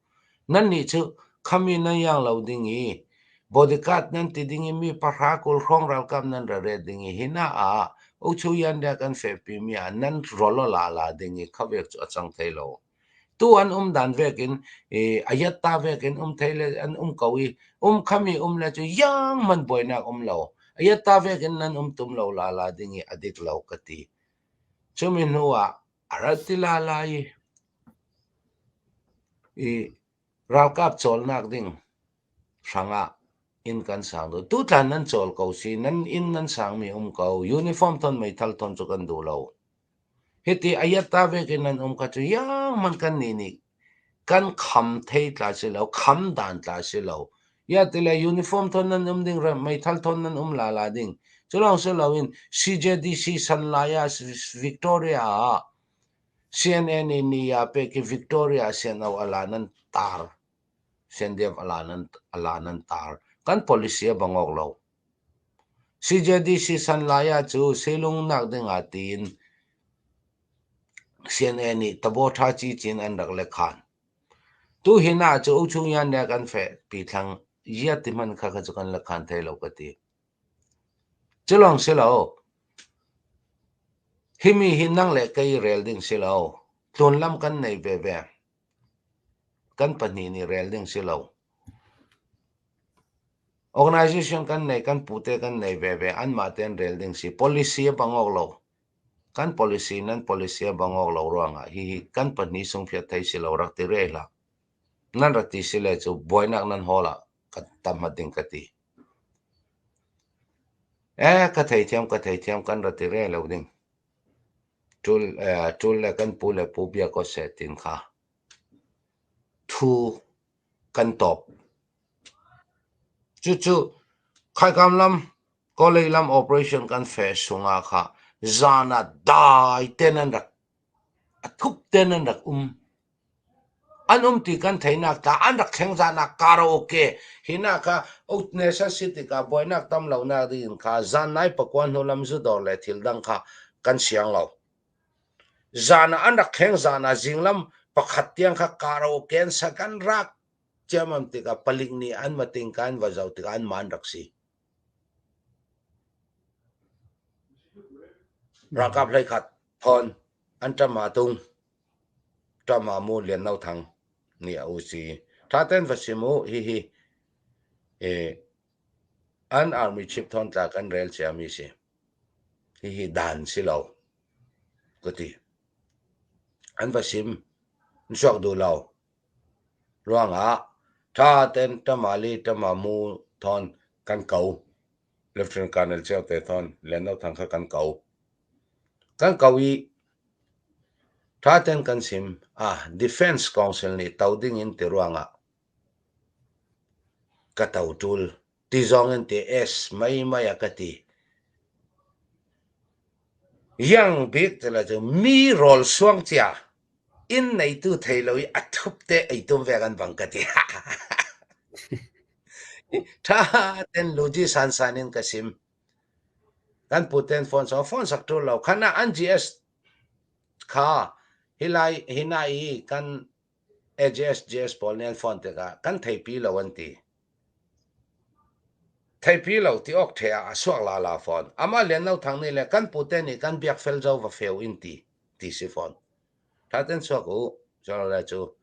Nannih cu khami nan iang lo ding i bodyguard nan ti ding i mi pahra 20 hrawng ralkap nan ra ret ding i hina ah uchu yan le kan fehpi mi ah nan rolo la la ding i khavek cu a cang thei lo. Tu an um dan vek in i ayatta vek in um thei le an um ko i um khami um le cu yang man buainak um lo. Ayatta vek in nan um tum lo la la ding i a dik lo ka ti. Cumi hnu ah a rat ti la la i I ralkap cawlnak ding hrangah inn kan sang duh. Tutan nan cawl ko si, nan inn nan sangmi um ko. Uniform ton meithal ton cu kan duh lo. Hiti ayatta vekin nan um kha cu yang man kan nih nih kan kham thei tla si lo, kham dan tla si lo. Ya tile uniform thon nan um ding, meithal thon nan um la la ding. Cu lawng si loin CJDC Sanlai ah Victoria ah CNA nih ni a pek i Victoria siano a la nan tar. CNDF a la nan a la nan tar. Kan policy a bang awk lo. CJDC Sanlaya cu silung nak ding ah tiin CNA nih tabo tha ci cin an rak le khan. Tu hin ah cu uchung yan le kan fe pi thlang ya ti man kha kha cu kan le khan thei lo ka ti. Cu lawng si lo. Himi hi nang le kei rel ding si lo. Tlunlam kan nei veve. Kan pahnih nih rel ding si lo. Organization kan nei, kan pute kan nei veve. Anmah tein rel ding si. Policy a bang awk lo. Kan policy nan policy a bang awk lo ruangah hihi kan pahnih sungfiat thei si lo rak ti re hlah. Nan rak ti si le cu buainak nan hawl ah ka tam hmat ding ka ti. Eh, ka theithiam, ka theithiam kan ra ti re lo ding. Ṭul, eh, ṭul le kan pu le pu bia ko seh tin kha. Thu kan tawp. Cucu, khaikam lam, kawlei lam operation kan fe sungah kha zan ah dai ten an rak A thup ten an rak um. An um ti kan theihnak tla an rak thleng zan ah karaoke hinak kha Utnesa si tikah buainak tam lonak ding in kha zan nai pakua hnu lam zudawr le thil dang kha kan siang lo. Zan ah an rak thleng zan ah zinglam pakhat tiang kha karaoke an sak an rak ciammam tikah palik nih an va tingka an va zoh tikah an man rak si. Ralkap 11 thawn an ṭam ah tung. Ṭam ah mu Lian No Thang nih a usi. Ṭha tein va sim u hihi an army chief thawn tla kan rel ciami si. Hihi dan si lo ka ti. An va sim. An suak duh lo. Ruangah ṭha tein ṭama li ṭama mu thawn kan ko. Lieutenant Colonel Ceote thawn Lian No Thang kha kan ko. Kan ko i ṭha tein kan sim. Ah, Defense Council nih to ding in ti ruangah ka to ṭul. Ti zong in ti S mei mei a ka ti. Yang bik ti le cu mi rawl suang cia inn neitu thei lo i a thup te ei tum vek an bang ka ti. Tha ten luji san san in ka sim. Kan pu ten phone so phone sak ṭul lo. Khan ah an GS kha hilai hina i kan AJS GS pawl nih an phone tikah kan theipi lo an ti. Theipi lo ti awk ṭhe ah a suak la la fawn. Amah Lian No Thang nih le kan pute nih kan biak fel zo va feu in ti ti si fawn. Ṭha ten chuak u, General cu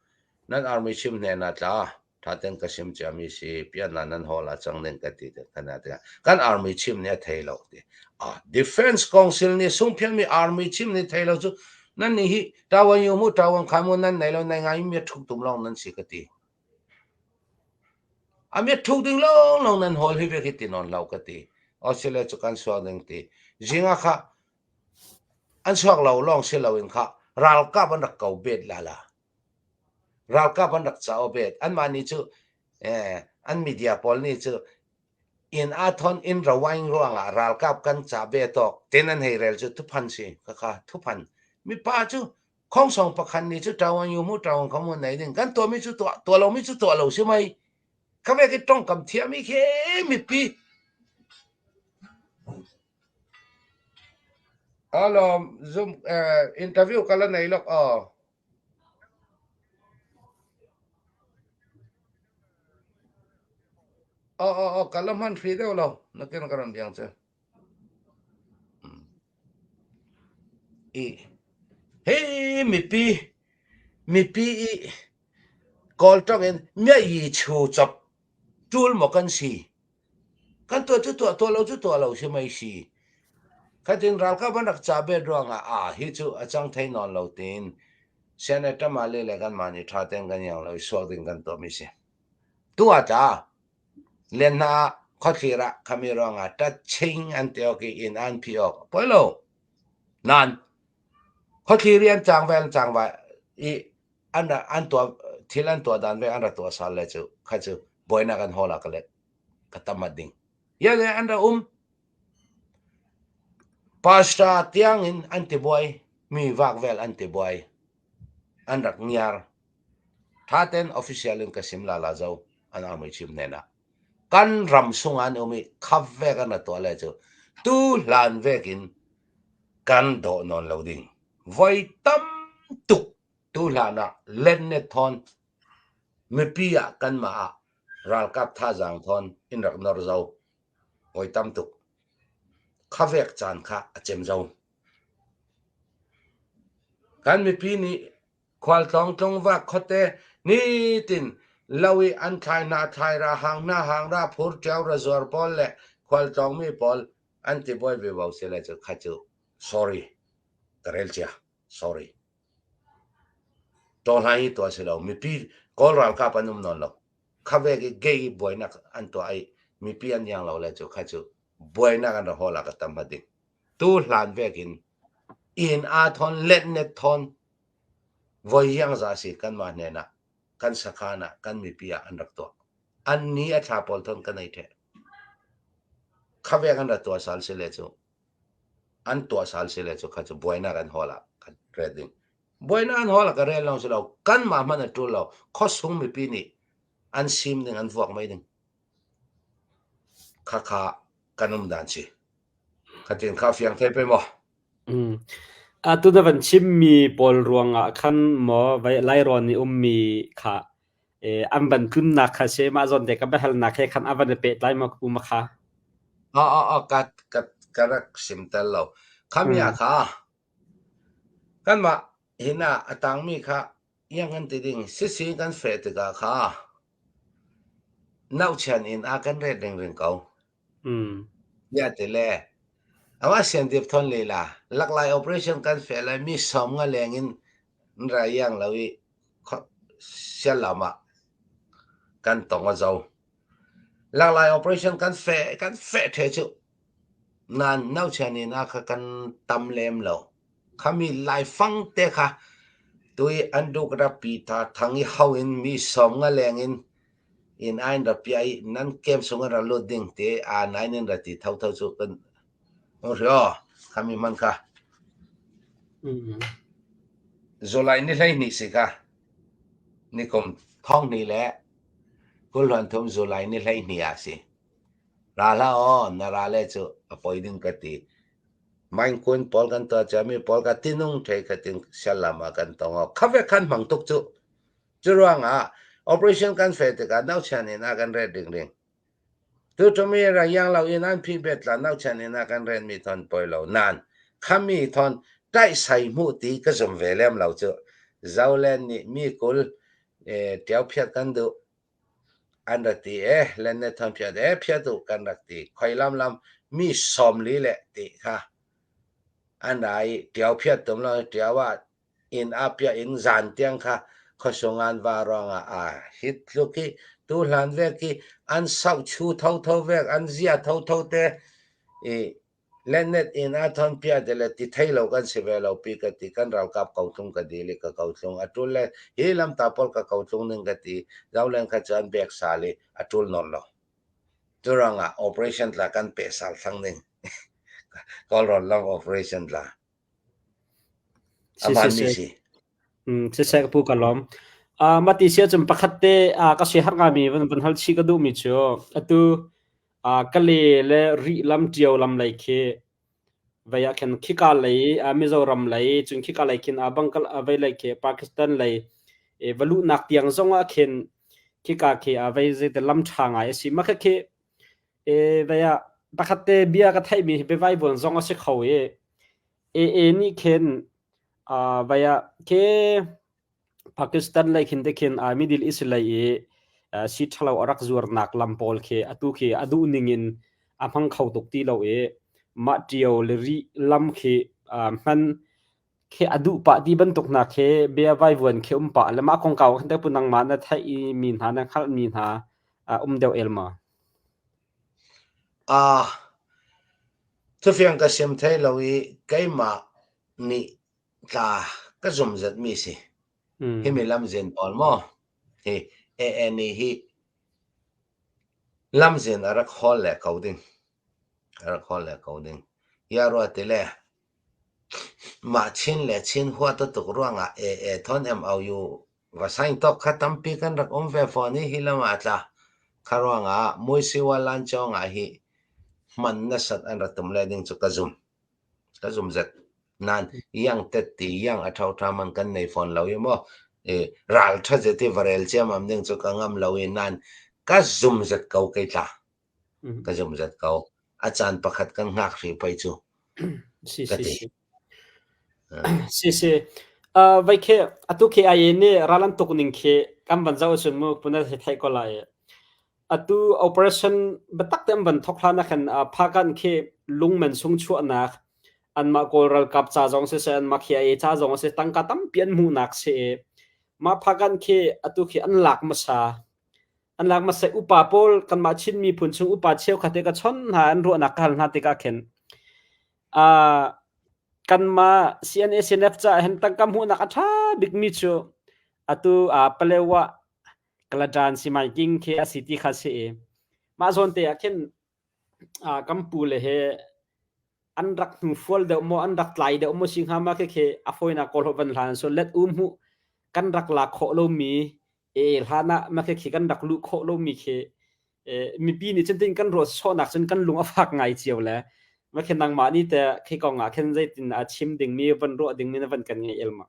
nan army chim hnen ah tla ṭha ten ka sim ciami si pian ah nan hawl ah cang ning ka ti kan ah kan army chim nih a thei lo ti. Ah, Defense Council nih sungphianmi army chim nih thei lo cu Nan nih hi ṭawan yu mu ṭawan kha mu nan nei lo nai ngai mi ṭhuk tum lawng nan si ka ti. A mi ṭhuk ding lawng lawng nan hawl hi ve khi ti nawn lo ka ti. Australia cu kan suak ding ti. Zinga kha an suak lo lawng si loin kha ralkap an rak ko bet la la. Ralkap an rak ca bet. Anmah nih cu eh, an media pawl nih cu Inn aa thawn inn rawaing ruangah ralkap kan ca ve tawk ten an hei rel cu thuphan si khakha thuphan. Mipa cu khongsong pakhat nih cu ṭawan yu mu ṭawan kho mu nei ding kan tuahmi cu tuah tuah lomi cu tuah lo si mei. Kha ve ki tongkam thiami khi mipi. Alawm zoom interview ka la nei lok aw. Aw aw aw ka la hman hri deuh lo nakin ka ron biang cu. I hi mipi mipi i kawl tong in mia yi chu chop tul maw kan si. Kan tuah cu tuah, tuah lo cu tuah lo si mei si. Khatin ralkap an rak ca bet ruangah aa hi cu a cang thei nawn lo tiin Senator Mali le kanmah nih ṭha tein kan iang lo i suak ding kan tuahmi si. Tu ah tla len hna ah khuathlir ah khami ruangah ṭatching an ti awk i inn an phih awk a poi lo. Nain khuathlir i an cang ve an cang vai i an an tuah thil an tuah dan ve an ra tuah sal le cu kha cu buainak an hawl ah ka let ka tamat ding. Ya le an ra um. Pastor tiang in an ti buai mi vakvel an ti buai an rak ngiar. Thaten official in ka sim la la zo an army chief hnen ah. Kan ram sung an um i khap vek an ra tuah le cu tu hlan vek in kan dawh nawn lo ding. Voi tam tuk tu hlan ah lennet thawn mipi ah kanmah ah ralkap thazaang thawn in rak nor zo. Voi tam tuk. Khavek caan kha a cem zo. Kan mipi nih khualtlawng tlungvak khuate nitin lo i an thlai hna thlai ra hang hna hang ra phur ṭiao ra zuar pawl le khualtlawng mi pawl an ti buai vivo si le cu kha cu sorry ka rel cia sorry Tawhlai hi tuah si lo. Mipi Kawl ralkap an um nawn lo. Khavek i gay buainak an tuah i mipi an iang lo le cu kha cu buainak an ra hawl ah ka tam hmat ding. Tu hlan vek in inn aa thawn letnet thawn voi iang za si kanmah hnen ah kan sakhan ah kan mipi ah an rak tuah. An ni a thla pawl thawn kan ei ṭheh. Khavek an ra tuah sal si le cu an tuah sal si le cu kha cu buainak an hawl ah kan rel ding. Buainak an hawl ah ka rel lawng si lo. Kanmah hmanh a ṭul lo. Khuasung mipi nih an sim ding, an vuak mei ding. Khakha kan um dan si. Khatin kha fiang thei pe maw?
Mm. Atu na van chimmi pawl ruangah khan maw vai Lairawn i ummi kha an van tlunnak kha si mah zawn te ka biahalnak he khan a van i pehtlai maw ka pu ma kha?
A a a ka ka ka rak sim tel lo. Khamia kha kanmah hin ah a tangmi kha iang kan ti ding sisi kan feh tikah kha nauchian in a kan ret ringring ko. Ya ti le amah siandip thon lila laklai operation kan feh lai mi som nga leng in ra iang lo i sialam ah kan tong a zo. Laklai operation kan feh kan feh ṭhe cu nain nauchian in a kha kan tam lem lo. Khami laifang te kha tui an duk ra pi tha thang i ho in mi som nga leng in in ain ra pia i nan kem sung in ra lut ding te a nain in ra ti tho tho cu kan rio khami man kha July ni 12 si kha nikum thong ni le kul hluan thum July ni 12 ah si ra hlah aw na ra le cu a poi ding ka ti Maingkun pawl kan tuah ciami pawl ka tinung thei ka tin sialam ah kan tong aw khave khan hmang tuk cu cu ruangah operation kan fe tikah nauchian in a kan ret ring ring Tuṭum i ra iang lo in an phih bet la nochan in a kan renmi thon poi lo nain khami thon ṭaihsai hmuh ti ka zum ve lem lo cu. Zolen nih mi 20 ṭio phiat kan duh an ra ti e len ne thon phiat e phiat u kan rak ti khoi lam lam mi 40 le ti kha an ra i ṭio phiat tum lo ṭio ah. Inn ah piah in zan tiang kha khuasung an va ruangah a hit tluk i tuhlan vek i an sauh chu thotho vek an zia thotho te i Lennet inn ah thawnpiah te le ti thei lo kan si ve lo pi ka ti. Kan ralkap ko tlung ka dil i ka ko tlung. A ṭul le hi lamta pawl ka ko tlung ning ka ti. Zolen kha cu an bek sal i a ṭul nawn lo. Cu ruangah operation tla kan peh sal thlang ning. Kawlrawn lam operation tla. A
Si
hmaan
si
mi
si.
si.
Siseh ka pu ka lawm. Mah ti si ahcun pakhat te ka si har ngaimi van van hal chih ka duhmi cu atu Kale le Rih lam Ṭio lam lei khi vei ah khin khika lei Mizoram lei cun khika lei khin Bangkal vei lei khi Pakistan lei va luhnak tiang zong ah khin khika khi vei zeite lam ṭha ngai a si. Mah khikhi vei ah pakhat te bia ka theihmi hi biavaivuan zong a si kho i AA nih khin vei ah khi Pakistan lei khin te khin Middle East lei i si ṭhalo a rak zuarnak lam pawl khi atu khi a duh ning in a hmang kho tuk ti lo i mah ṭio le rih lam khi hman khi a duh pah ti bantuk hna khi bia vaivuan khi um pah le mah kongkau khan te pu nangmah na theih mi hna na hngalh mi hna um deuh el ma?
Thufiang ka sim thei lo i keimah nih tla ka zum zatmi si. Himi lamzin pawl maw hi AA nih hi lamzin a rak hawl le ko ding. A rak hawl le ko ding. Ya rua ti le mah Chin le Chin huat a tuk ruangah AA thawn MOU va sign tawk kha tampi kan rak um ve fawn i hi lam ah tla. Kha ruangah Muisiwa Lancawng ah hi hman nasat an ra tum le ding cu ka zum. Ka zum zet. Nain iang tet ti iang a ṭhoṭha man kan nei fawn lo i maw ral ṭha zet i va rel ciammam ding cu ka ngam lo i nain ka zum zet ko kei tla. Ka zum zet ko. A caan pakhat kan hngak hri pei cu
Si
ka
si
ti.
si. Si si. Vai khi atu khi ai nih ral an tuk ning khi kan van zoh ahcun mu puna theih ko lai. Atu operation biatak te an van thawk hlan ah khan Phakan khi lungmen sung chuahnak anmah Kawl ralkap ca zong siseh anmah KIA ca zong a si tangka tampi an hmuhnak si i mah Phakan khi atu khi an lak hmasa. An lak hmasa upa pawl kanmah Chin miphun chung upa cheukhat he ka chawnh hna an ruahnak ka hal hna tikah khin kanmah CNA CNF caah hin tangka hmuhnak a ṭha bikmi cu atu Palewa Kaladan Simaiking khi a si ti kha si i mah zawn te ah khin kan pu le he an rak hnufual deuh maw an rak tlai deuh maw si hnga ma khi khi a fawinak kawl van hlan so let um hu kan rak lak khawh lomi e hlan ah ma khi khi kan rak luh khawh lomi khi mipi nih cun tin kan ruah sawhnak cun kan lung a fak ngai cio le ma khi nangmah nih te khi kong ah khin zeitin a chim dingmi van ruah dingmi na van kan ngei el ma?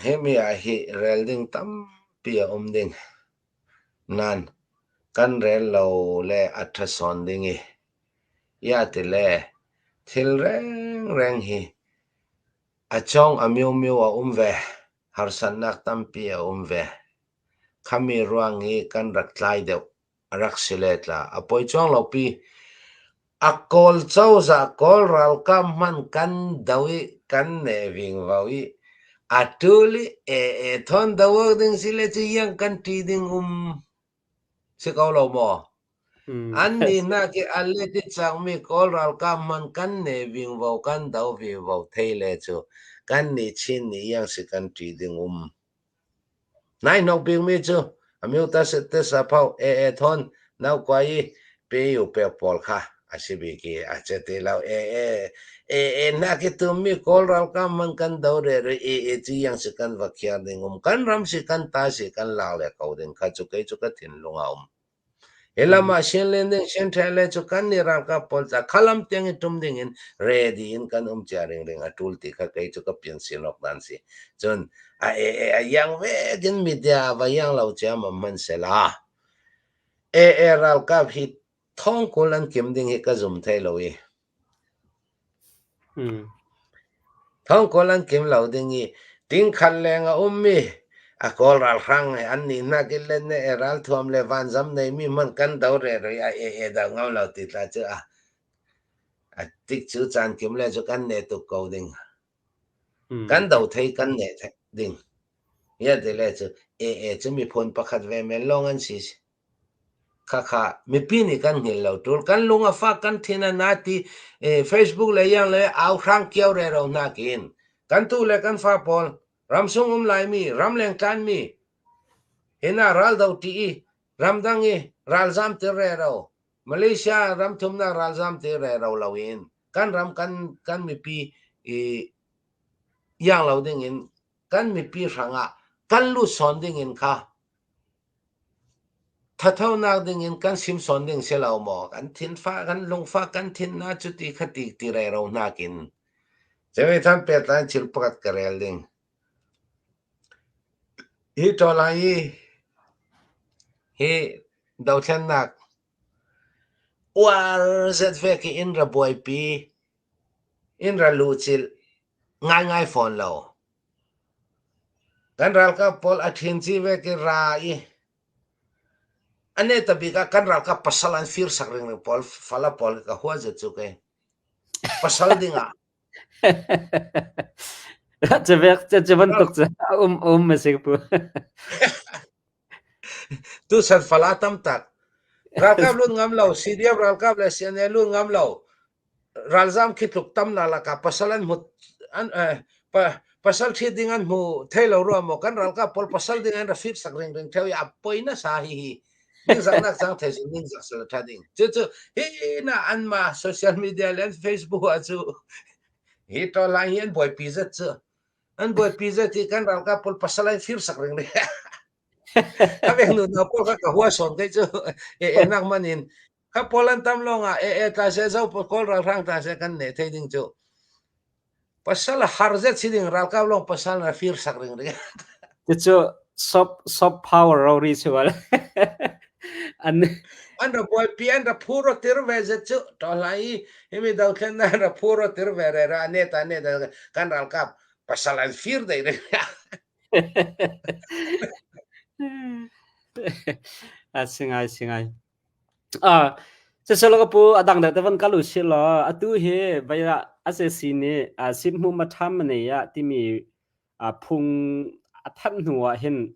Himi ah hi rel ding tampi a um ding. Nain kan rel lo le a ṭha sawn ding i ia ti le thil rengreng hi a cawng a miumio a um ve. Harsatnak tampi a um ve. Khami ruang i kan rak tlai deuh. A rak si le tla. A poi cuang lo pi. A Kawl cozah Kawl ralkap hmanh kan do i kan neh vingvo i a ṭul i ee thawn do awk ding si le cu iang kan ṭih ding um si ko lo maw? An nih hna khi a let i cangmi Kawl ralkap hmanh kan neh vingvo kan do vingvo thei le cu kan nih Chin nih iang si kan ṭih ding um. Nai hnok bikmi cu Amyota Sapho AA thawn Naukuai Peyu pek pawl kha a si bik i a che ti lo. AA AA hna khi tummi Kawl ralkap hmanh kan do rere AA cu iang si kan va khiar ding um. Kan ram si kan ta si kan lak le ko ding kha cu kei cu ka thinlung a um. Hi lam ah Shinlin ding Shinṭhe le cu kan nih ralkap pawl ca khalam tiang i ṭum ding in ready in kan um cia ringring a ṭul ti kha kei cu ka pian sinawk dan si. Cun a e e a iang vek in media a va iang lo ciammam hmanhsehla AA ralkap hi thongkul an kim ding hi ka zum thai lo i Thongkawl an kim lo ding i tingkhat leng a ummi a Kawl ralhrang he an nih hnak i len e ralthuam le vanzam neimi hmanh kan do rero i a e e do ngam lo ti tla cu a a tik cu caan kim le cu kan ne tuk ko ding. Kan do thei kan ne ding. Ya te le cu AA cu miphun pakhat ve men lawng an si. Khakha mipi nih kan hngilh lo tul. Kan lung a fak kan thin a na ti Facebook le yang le au hrang kiau re ro hna kin. Kan tu le kan fa pawl ramsung um laimi ramleng tlanmi hina raldo ti i ramdang i ralzam tir re ro Malaysia ramthumnak ralzam tir re ro lo in kan ram kan kan mipi i iang lo ding in kan mipi hrangah kan lut sawn ding in kha thathonak ding in kan sim sawn ding si lo maw kan thinfa kan lungfa kan thin na cuti khati ti re ro nakin Cemi than pet lai thil pakhat ka rel ding hi tawlai hi hi dothlennak uar zet ve ki in ra buaipi in ra luhcilh ngaingai fawn lo. Kan ralkap pawl a ṭhin ci ve ki ra i a neta bik ah kan ralkap pasal an fir sak ringring pawl fala pawl ka hua zet cu ke. Pasal ding ah.
Cevek ce bantuk cu um um a si pu.
Tuchan fala tam tak. Ralkap lut ngam lo, CDF ralkap le CNA lut ngam lo. Ralzam khi tluk tam na laka pasal an hmu an eh, pa, pasal ṭhit ding an hmu thei lo rua maw kan ralkap pawl pasal ding an ra fit sak ring ring theo i a poi na sa hi hi ningzak nak cang thei su ningzak sal tha ding cu cu hi na an ma social media le Facebook ah cu hi to lai hi an buaipi zat cu An buaipi zat i kan ralkap pawl pasal an fir sak ring ring. Ka veng nu na pawl kha ka hua sawn kei cu e e nak man in kha pawl an tam lawng ah e e tla se zo kawl ralhrang tla se kan ne thei ding cu pasal har zet si ding ralkap lawng pasal na fir sak ring ring.
Cucu soft soft power rori si wal. An
an ra buaipi an ra phuro tir ve zet cu to lai i himi dothlen na ra phuro tir ve re ra ne ta ne ta kan ralkap pasal an fir dei re.
A singai singai. Ah siselo ka pu adang deuh te van kal u si law atu hi vai ah SAC nih sim hmu ma tham nei ah timi phung a thanh hnu ah hin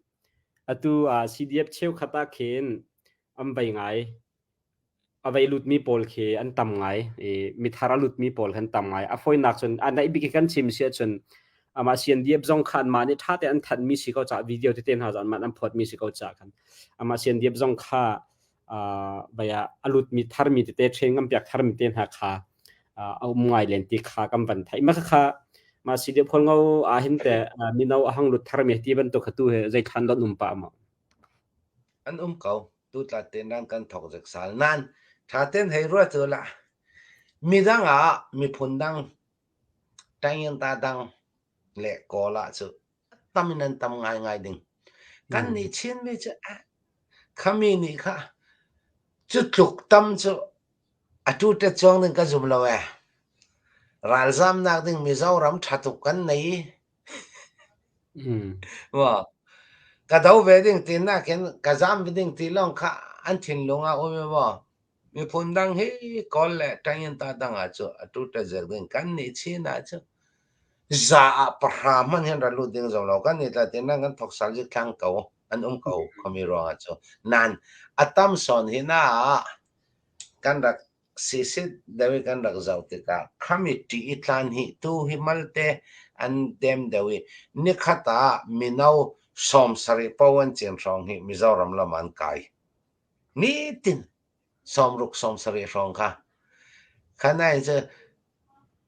atu CDF cheukhat ah khin an vei ngai. A vei lutmi pawl khi an tam ngai i mithar a lutmi pawl khan tam ngai. A fawinak cun a naih bik i kan chim si ahcun amah CNDF zong kha anmah nih ṭha tein an thanhmi si ko caah video tete hna zong anmah an phawtmi si ko caah khan amah CNDF zong kha vai ah a lutmi tharmi tete train kan piak tharmi te hna kha a um ngai len ti kha kan van theih. Mah kha mah CDF Hualngo ah hin teh mino a hang lut tharmi ti bantuk kha tu hi zeithlan dot um pah maw?
An um ko. Tutla ten ran kan thok zek sal. Nan tha ten hei ruat cu la. Midang ah miphun dang tangin ta dang le kawl ah cu tam in an tam ngaingai ding. Kan nih Chinmi cu khami nih kha cu tluk tam cu atu te chuang ding ka zum lo ee. Ralzamnak ding Mizoram ṭha tuk kan nei. Wa ka do ve ding ti nakin ka zam ve ding ti lawng kha an thinlung ah um i maw. Miphun dang hi Kawl le Tanyinta dang ah cu atu te zek ding kan nih Chin ah cu za ah pahra hmanh hin ra lut ding zong lo kan nih tla tin kan thok sal zik thlang ko an um ko khomi ruang ah cu nan a tam sawn hi na kan rak sisit deuh i kan rak zoh tikah khami ṭi i tlan hi tu hi malte an dem deuh i nikhat ah mino 70 po an cin hrawng hi Mizoram lam an kai. Nitin 60 70 hrawng kha. Khanai cu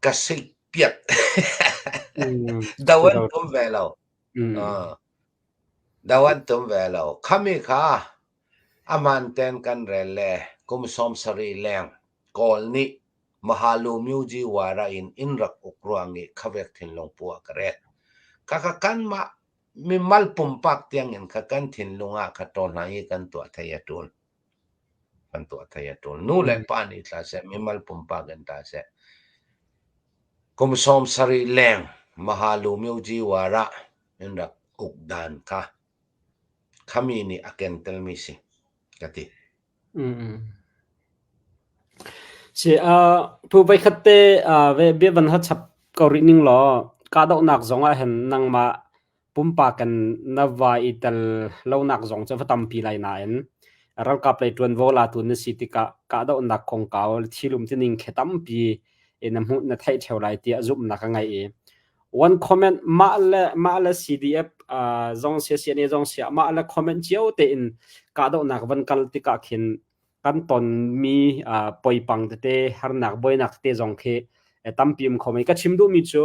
ka sik piat. Do an tum ve lo. Do an tum ve lo. Khami kha aman ten kan rel le kum 70 leng Kawl nih Mahalu Myuji Wara in in rak uk ruang i khavek thinlung pu ah ka ret. Khakha kanmah mimal pumpak tiangin kha kan thinlung ah kha ṭawl hna i kan tuah thei a ṭul. Kan tuah thei a ṭul. Nu le pa nih tla seh, mimal pumpak in tla seh. Kum 70 leng Mahalu Myuji Wara in rak uk dan kha khami nih a ken telmi si ka ti.
Si, pu voikhat te ve bia van ha chap ko rih ning law. Kahdohnak zong ah hin nangmah pumpak in na va i tel lonak zong cu va tampi lai nain ralkap lei ṭuanvo latu na si tikah kahdohnak kongkau thilum tining khi tampi in na hmuh na theih ṭheo lai tiah zumhnak ka ngei i one comment mah le mah le CDF zong sia CNA zong sia mah le comment cio tein kahdohnak van kal tikah khin kan tonmi poipang tete harnak buainak tete zong khi tampi um kho mei. Ka chim duhmi cu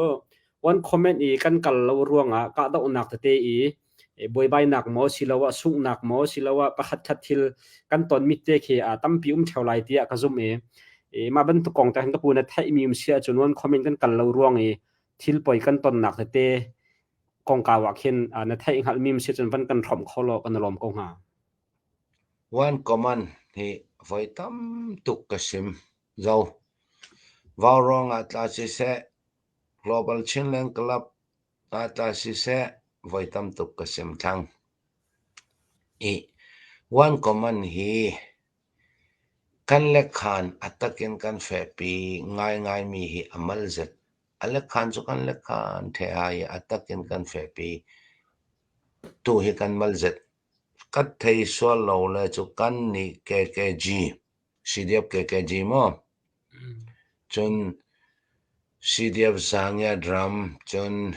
one comment i kan kal lo ruangah kahdohnak tete i buaibainak maw siloah sunghnak maw siloah pakhat khat thil kan tonmi te khi tampi um ṭheo lai tiah ka zumh i mah bantuk kong te hin ka pu na theihmi um si ahcun one comment kan kal lo ruang i thil poi kan tonnak tete kongkau ah khin na theih hngalhmi um si ahcun van kan hrawmh kho law kan i lawm ko hnga.
One command hi voi tam tuk ka sim. Zo. Vaurawng ah tla siseh, Global Chinland Club ah tla siseh, voi tam tuk ka sim thlang. I one command hi kan lekhan a takin kan fehpi ngaingaimi hi a mal zet. A lekhan cu kan lekhan the ai i a takin kan fehpi. Tu hi kan mal zet. Ka thei sual lo le cu kan nih KKG, CDF KKG maw? Cun CDF Zangiat ram, cun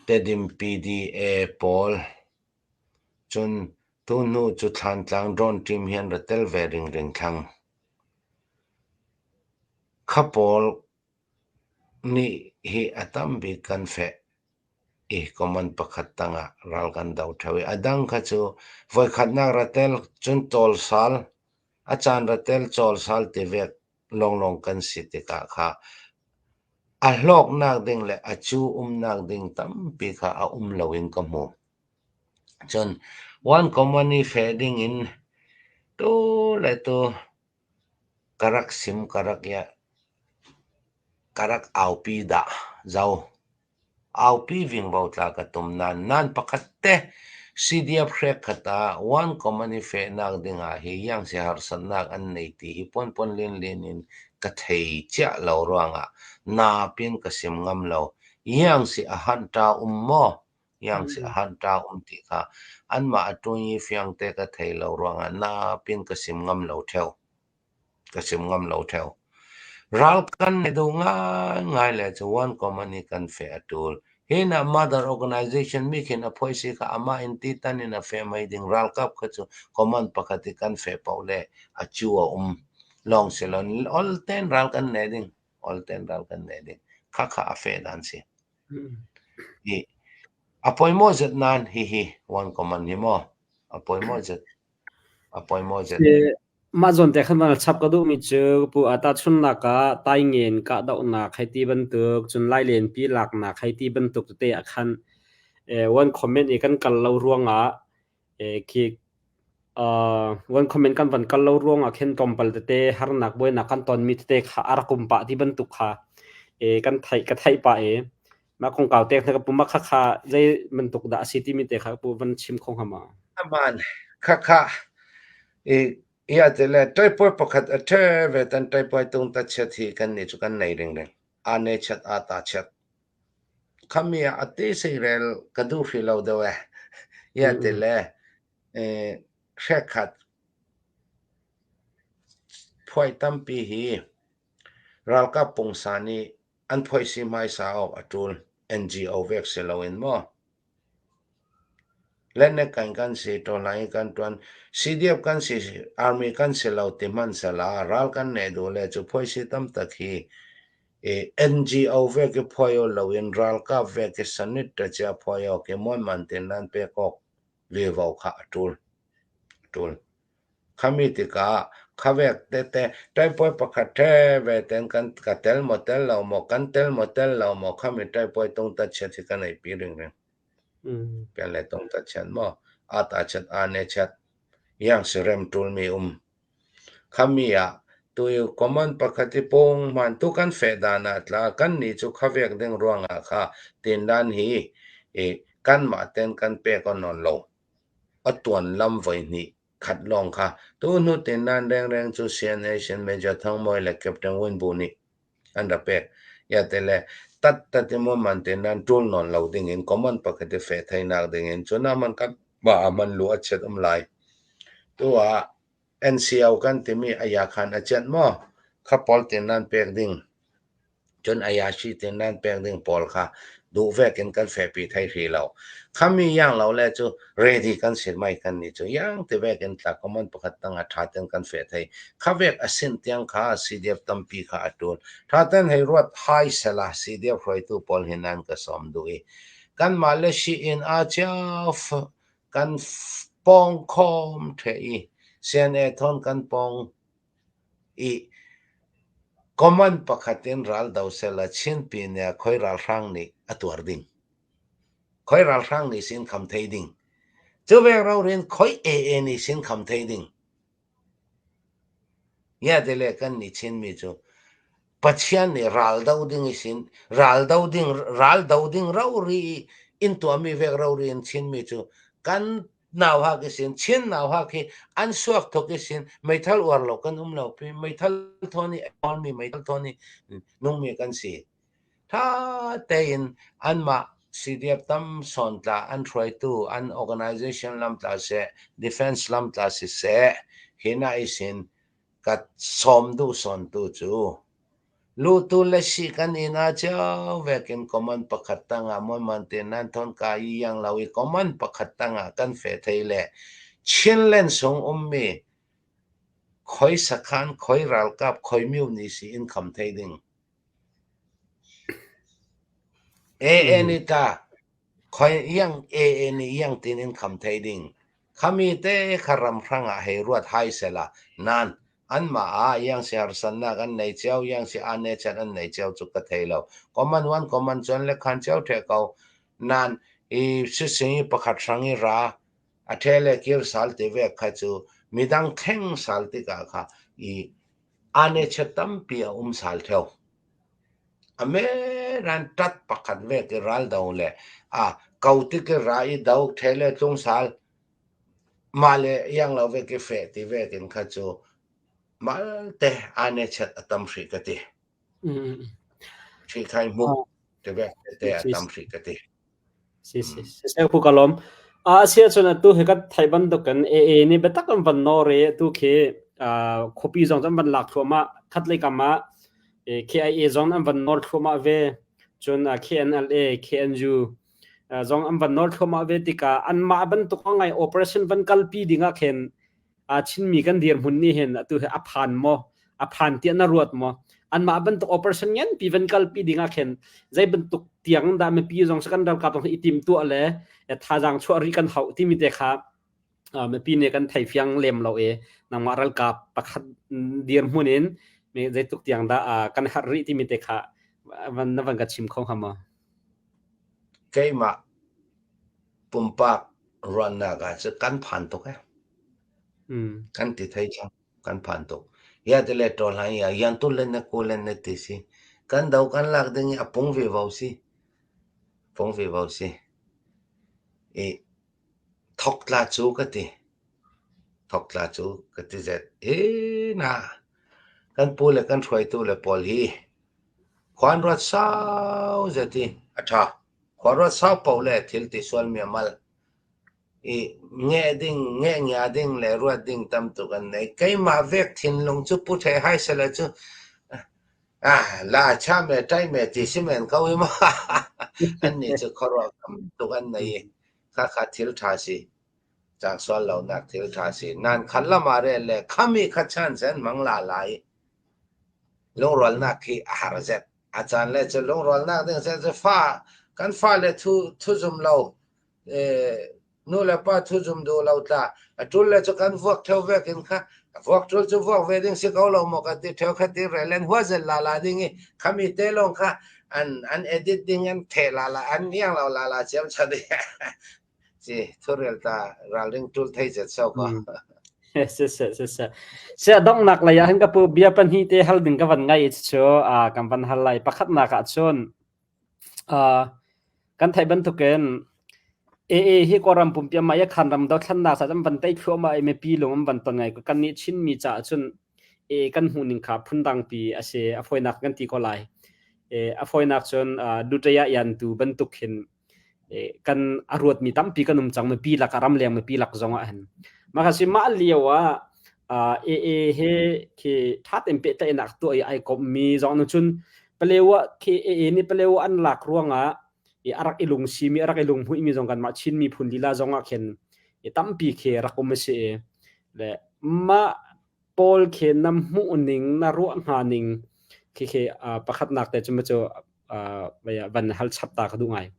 Tedim PDA pawl, cun tuhnu cu Thlantlang drone team hi an ra tel ve ringring thlang. Kha pawl nih hi a tam bik kan feh i command pakhat tangah ral kan do ṭheo i a dang kha cu voikhatnak ra tel cun cawlsal a caan ra tel cawlsal ti vek lawnglawng kan si tikah kha a hlawknak ding le a cu umnak ding tampi kha a um loin ka hmu. Cun one command i feh ding in tu le tu Ka rak sim ka rak iah. Ka rak aupi dah. Zo. Aupi vingvo tla ka tum nain nan pakhat te CDF hrek khat ah one command i fehnak dingah hi iangsi harsatnak an nei ti hi puanpuan linlin in ka thei ciah lo ruangah napin ka sim ngam lo. Iangsi a hanh ṭa um maw? Iangsi a hanh ṭa um ti kha anmah a ṭuan i fiangte ka thei lo ruangah napin ka sim ngam lo ṭheo. Ka sim ngam lo ṭheo. Ral kan nei duh ngaingai le cu one command i kan feh a ṭul. Hi na mother organization mi khin a phoisi kha amah in titan in a feh mei ding ralkap kha cu command pakhat i kan feh paoh le a cu a um. Lawng si lo ol ten ral kan nei ding. Ol ten ral kan nei ding. Khakha a feh dan si. Hi a pawimawh zet nain hihi one command hi maw a pawimawh zet a pawimawh zet.
Mah zawn te khan van chap ka duhmi cu pu a tahchunhnak ah taingen kahdohnak hei ti bantuk cun lailenpi laknak hei ti bantuk tete ah khan one comment i kan kal lo ruangah khi one comment kan van kal lo ruangah khin tlawmpal tete harnak buainak kan tonmi tete kha a rak um pah ti bantuk kha kan theih ka theih pah i mah kongkau te kha ka pu mah khakha zei bantuk dah a si timi te kha pu van chim kho hnga ma?
Aman khakha i ia te le toipoi pakhat a the ve tan toipoi tung ta chet hi kan ni chu kan nei ring ring a ne chet a ta chet Khami ah a te seirel ka duh hrih lo deuh eh. Ia ti le hrekhat phuai tampi hi ralkap pungsan nih an phuaisi hmaisa awk a ṭul. NGO vek si loin maw? Lennek kan kan si, ṭawlai kan ṭuan, CDF kan si, Army kan si lo ti hmanhsehla ral kan neh duh le cu phuaisi tamtak hi NGO vek i phuai aw loin ralkap vek i sanit ṭacia phuai awk i muanman tein nan pek awk vivo kha a ṭul. A ṭul. Khami tikah khavek tete ṭaipuai pakhat ṭhe ve ten kan ka tel maw tel lo maw kan tel maw tel lo maw khami ṭaipuai tung ta chiat hi kan ei pi ringring. Pian le tung ta chiat maw a ta chiat a ne chiat yang si rem ṭul mi um. Khami ah tuyu common pakhat i pung hman tu kan feh dan ah tla kan nih cu khavek ding ruangah kha tindan hi i kanmah ten kan pek on non lo. A tuan lam voi hnih khat lawng kha tuhnu tindan rengreng cu CNA Major Thang Mawi le Captain Win Bu nih an rak pek. Iatele Tattat i muaman te nan ṭul nawn lo ding in common pakhat i feh theinak ding in cun aman kan mah aman lu a chiat um lai. Tu ah NCO kan timi ayakhan a cianh maw? Kha pawl te nan pek ding. Cun ayashi te nan pek ding pawl kha duh vek in kan fehpi thai hrih lo. Khami yang lo le cu ready kan si mai kan ni cu yang ti vek in tla common pakhat tang a tha ten kan feh thai. Kha vek a sin tiang kha CDF tampi kha a tul. Tha ten hei ruat hai sela CDF hruaitu pawl hi nan ka sawm duh i kanmah le sii-inn aa cio kan pawng khawm ṭheh i CNA thawn kan pawng i common pakhat in ral do sela Chinpi nih khoi ralhrang nih a tuar ding. Khoi ralhrang nih sin kham thei ding. Cu vek rorin khoi AA nih sin kham thei ding. Ngiatile kan nih Chinmi cu Pathian nih ral do ding i sin ral do ding ral do ding rori i in tuahmi vek rori in Chinmi cu kan nau hak i sin Chin nau hak hi an suak thok i sin meithal uar lo kan um lo pi meithal thawn i mi meithal thawn i nungmi kan si. Ṭha tein anmah CDF tam sawn tla an hruaitu an organization lam tla seh, defense lam tla siseh, hi na isin ka sawm duh sawntu cu lutu le si kan inn ah cio vekin common pakhat tangah muanman te nan thawn ka i iang lo i common pakhat tangah kan fe thei le Chinland sung ummi khoi sakhan khoi ralkap khoi myu ni si in kham thei ding. AA nih tah khoi iang AA nih iang tin in kham thei ding. Khami te kha ram hrang ah hei ruat hai sela nan anmah ah iang si harsannak an nei cio iang si ane chan an nei cio cu ka thei lo. Common one common cun le khan cio the ko nan i sising i pakhat hrang i ra a the le kir sal ti ve kha cu midang thleng sal tikah kha i Ane chet tampi a um sal theo. A me ran tat pakhat ve ki ral do le a ko ti ki ra i do the le tlung sal ma le yang lo ve ki fe ti ve kin kha cu mal te ane chet a tam hri ka ti. Hri khai mu te ve te a tam hri ka ti.
Si si si ku ka lawm. A sia cun atu hi kan theih bantukin AA nih biatak an van nawr i atu khi khuapi zong cu an van lak thluahmah khatlei kam ah KIA zong an van nawr thluahmah ve cun KNLA KNU zong an van nawr thluahmah ve tikah anmah bantuk ngai operation van kalpi ding ah khin Chinmi kan dirhmun nih hin atu hi a phan maw a phan tiah na ruat maw anmah bantuk operation nganpi van kalpi ding ah khin zei bantuk tiang dah mipi zong kan ralkap zong i tim tuah le thazaang chuah rih kan hauh timi te kha mipi nih kan thei fiang lem lo i nangmah ralkap pakhat dirhmun in zeitluk tiang dah kan herh rih timi te kha van na van ka chim kho hnga maw
Keimah pumpak ruahnak ah cu kan phan tuk eh. Kan ti thei cang. Kan phan tuk. Ya ti le ṭawl hlan ya yan tu le na ku le na ti si. Kan do kan lak ding i a pung ve vo si. Pung ve vo si. I thok tla cu ka ti. Thok tla cu ka ti zet. E na kan pu le kan hruaitu le pawl hi khuan ruat sau zet i a ṭha. Khua ruat sau paoh le thil ti sual mi a mal. I ngeh ding, ngeh ngia ding le ruat ding tam tuk an nei. Keimah vek thinlung cu pu the hai sela cu ah la cha me tai me ti si men ko hi ma. Annih cu khuaruah tam tuk an nei i khakha thil ṭha si. Cang sual lonak thil ṭha si. Nan khat lam ah rel le khami kha chan sen mang la lai. Lungrualnak khi a har zet. A caan le cu lungrualnak ding cu cu fa kan fale thu thu zum lo nu le pa thu zum duh lo tla a ṭul le cu kan vuak ṭheo vek in kha vuak ṭul cu vuak ve ding si ko lo maw kan ti ṭheo kha ti rel an hua zel la la ding i khami te lawng kha an an edit ding an the la la an iang lo la la ciam chan Si thurel ta ralring ṭul thei zet sau ka.
Si si si si. Si donghnak lei ah hin ka pu bia pahnih te hal ding ka van ngai cu kan van hal lai. Pakhatnak ah cun kan theih bantukin AA hi Kawlram pumpi amah i khan ram dothlannak sa an van tei thluahmah i mipi lung an van ton ngai. Kan nih Chinmi caah cun AA kan hmuh ning kha phundang pi a si. A fawinak kan ti ko lai. A fawinak cun Dutaya yantu bantuk hin kan a ruatmi tampi kan um cang mipi lak ramleng mipi lak zong ah hin mah si mah lio ah AA he khi tha ten pehtlaihnak tuah i ai kommi zong nu cun Palewa khi AA nih Palewa an lak ruangah i a rak i lungsimi a rak i lunghmuihmi zong kanmah Chin miphun lila zong ah khin i tampi khi rak um a si i le mah pawl khi na hmuh ning na ruah hna ning khi khi pakhatnak te cu cu van hal chap ta ka duh ngai.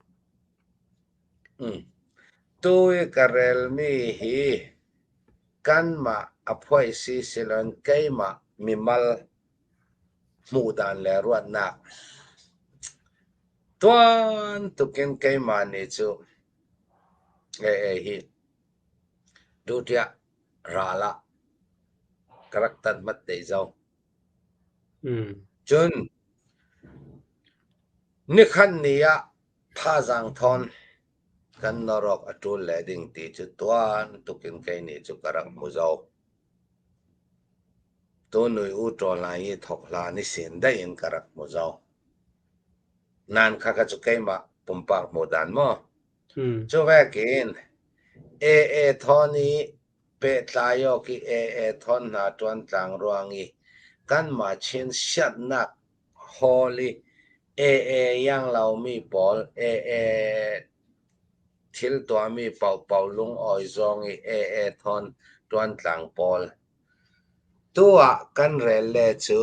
Tu i ka relmi hi kanmah a phuai si siloin keimah mimal hmuhdan le ruahnak. Tuan tukin keimah nih cu ee hi dutiah ral ah ka rak tan mat te zo. Cun nikhat ni ah thazaang thawn kan nawr awk a ṭul le ding ti cu tuan tukin kei nih cu ka rak hmu zau. Tunui u ṭaw lai i thok hlan i sin daih in ka rak hmu zau. Nain khakha cu keimah pumpak hmuh dan maw? Cu vekin AA thawn i pehtlai awk i AA thawn hna ṭuantlang ruang i kanmah Chin siatnak hawl i AA iang lomi pawl AA thil tuahmi paohpaoh lungawi zawng i AA thawn ṭuantlang pawl tu ah kan rel le cu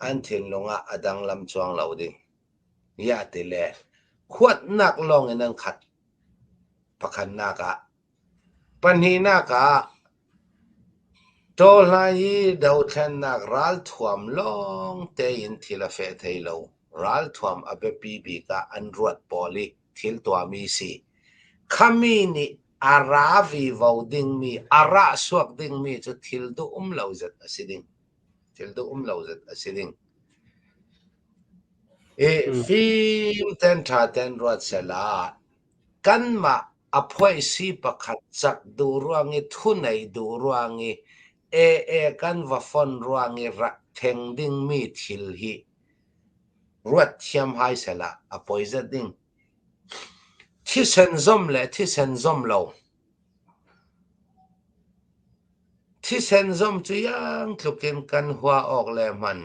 an thinlung ah a danglam cuang lo ding. Iah ti le huatnak lawng in an khat. Pakhatnak ah. Pahnihnak ah, Tawhlai i dothlennak ralthuam lawng tein thil a feh thai lo. Ralthuam a biapi bik ah an ruat pawl i thil tuahmi si. Khami nih a ra vivo dingmi, a rah suak dingmi cu thil duh um lo zet a si ding. Thil duh um lo zet a si ding. I fim ten ṭha ten ruat sehla kanmah a phuaisi pakhat cak duh ruang i thunei duh ruang i AA kan va fon ruang i rak theng dingmi thil hi ruat thiam hai sehla a poi zet ding. Thisen zom le thisen zom lo. Thisen zom cu iang tluk in kan hua awk le hman.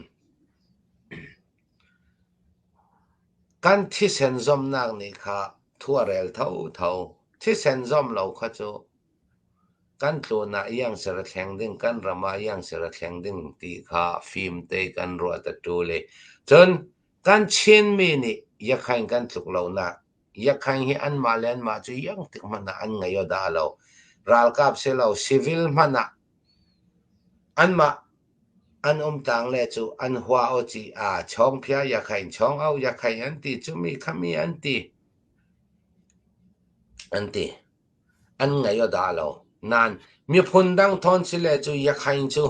Kan thisen zomnak nih kha thu a rel thotho. Thisen zom lo kha cu kan tlun ah iangser a thleng ding, kan ram ah iangser a thleng ding ti kha fim te kan ruat a ṭul i cun kan Chinmi nih Yakhain kan tluk lonak Yakhain hi anmah le anmah cu iang tik hmanh ah an ngei aw dah lo. Ralkap si lo, civil hmanh ah anmah an umtlang le cu an hua aw ci aa chawngphia Yakhain chawng au Yakhain an ti cumi khami an ti an ti. An ngei aw dah lo. Nain miphun dang thawn si le cu Yakhain cu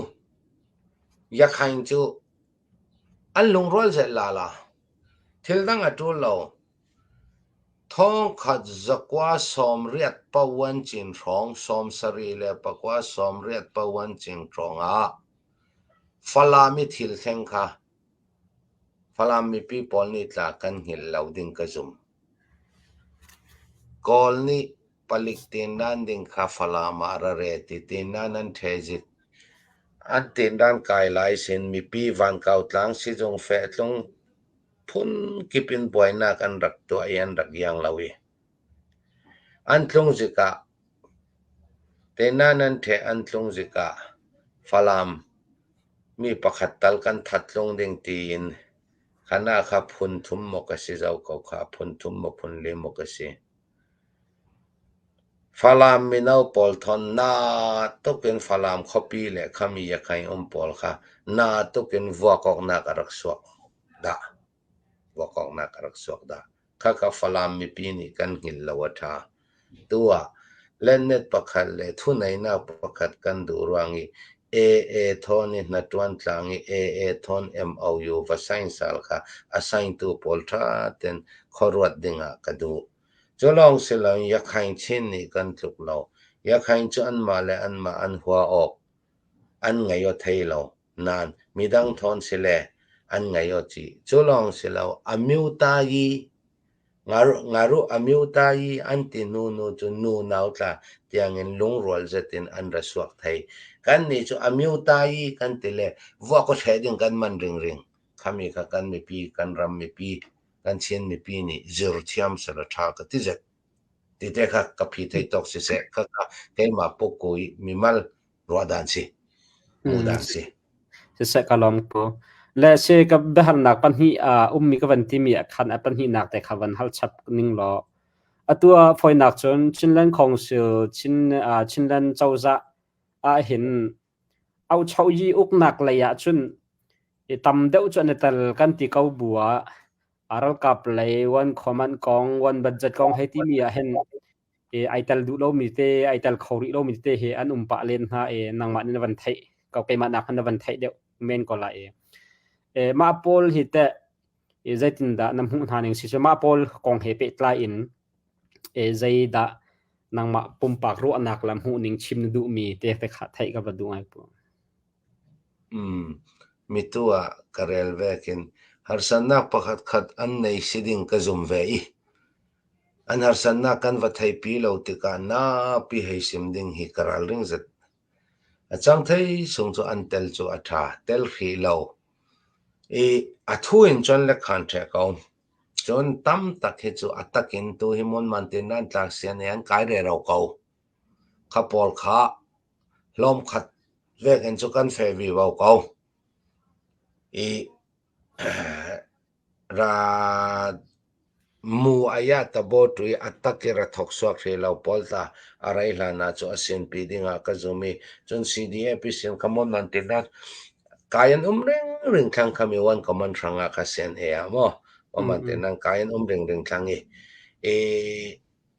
Yakhain cu an lungrual zel la la. Thil dang a ṭul lo. Thongkhat zakua sawmriat pavuan cin hrawng 74 sawmriat pavuan cin hrawng ah Falam i thil thleng kha Falam mipi pawl nih tla kan hngilh lo ding ka zum. Kawl nih palik tindan ding kha Falam ah ra re ti tindan an ṭhezik. An tindan kai lai sin mipi Vankau tlang sizung fehtlung phunkip in buainak an rak tuah i an rak iang lo i an tlung zik ah Tenan an ṭheh an tlung zik ah Falam mi pakhat tal kan that tlung ding tiin khan ah kha phun thum maw ka si zau ko kha phun thum maw phun li maw ka si. Falam mino pawl thawn na tuk in Falam khuapi le khami yakhain um pawl kha na tuk in vuak awknak a rak suak dah. Vuak awknak a rak suak dah. Khakha Falam mipi nih kan hngilh lo a ṭha. Tu ah lennet pakhat le thuneinak pakhat kan duh ruang i AA thawn i hnaṭuan tlang i AA thawn MOU va sign sal kha a sign-tu pawl ṭha tein khuaruat ding ah ka duh. Cu lawng si loin Yakhain Chin nih kan tluk lo. Yakhain cu anmah le anmah an hua awk an ngei aw thei lo. Nain midang thawn si le An ngei aw ci. Cu lawng si lo, a mutayi ngaruh a mutayi an ti hnu nu cu nu nau tla tiangin lungrual zet in an ra suak thei. Kannih cu a mutayi kan ti le vuak aw ṭheh ding kan man ringring. Khami kha kan mipi, kan ram mipi, kan Chin mipi nih zir thiam selaw ṭha ka ti zet. Tite kha ka phi thei tawk siseh, khakha keimah pukku i mimal ruahdan si, hmuhdan si.
Siseh ka lawm ko. Le si ka biahalnak pahnih a ummi ka van timi ah khan a pahnihnak te kha van hal chap ning law atu ah fawinak cun Chinland Council Chin Chinland cozah ah hin auchoyi uknak lei ah cun i tam deuh cu an i tel kan ti ko bu ah ralkap lei one command kong one budget kong hei timi ah hin ai tel duh lomi te ai tel kho rih lomi te hi an um pah len hna i nangmah nih na van theih ko keimah nak na van theih deuh men ko lai i mah pawl hi teh zeitindah na hmuh hna ning si cu mah pawl kong he pehtlai in zeidah nangmah pumpak ruahnak le hmuh ning chim na duhmi te te kha theih ka va duh ngai pu.
Mitu ah ka rel vekin harsatnak pakhat khat an nei si ding ka zum ve i an harsatnak kan va theipi lo tikah napi hei sim ding hi ka ralring zet. A cang thei sung cu an tel cu a ṭha, tel hrih lo i a thu in cun le khan ṭheh ko. Cun tam tak hi cu a takin tu hi munman tin an tlak sian i an kai rero ko. Kha pawl kha hlawm khat vek in cu kan feh vivo ko. I ra mu aya tabo tui a tak i ra thok suak hrih lo pawl tla a rei hlan ah cu a sinpi ding ah ka zum i cun CDAP sin ka mon nan ti na kai an um ring ring thlang khami wan common hrang ah kha sen e ah mo man te nan kai an um ring ring thlang i e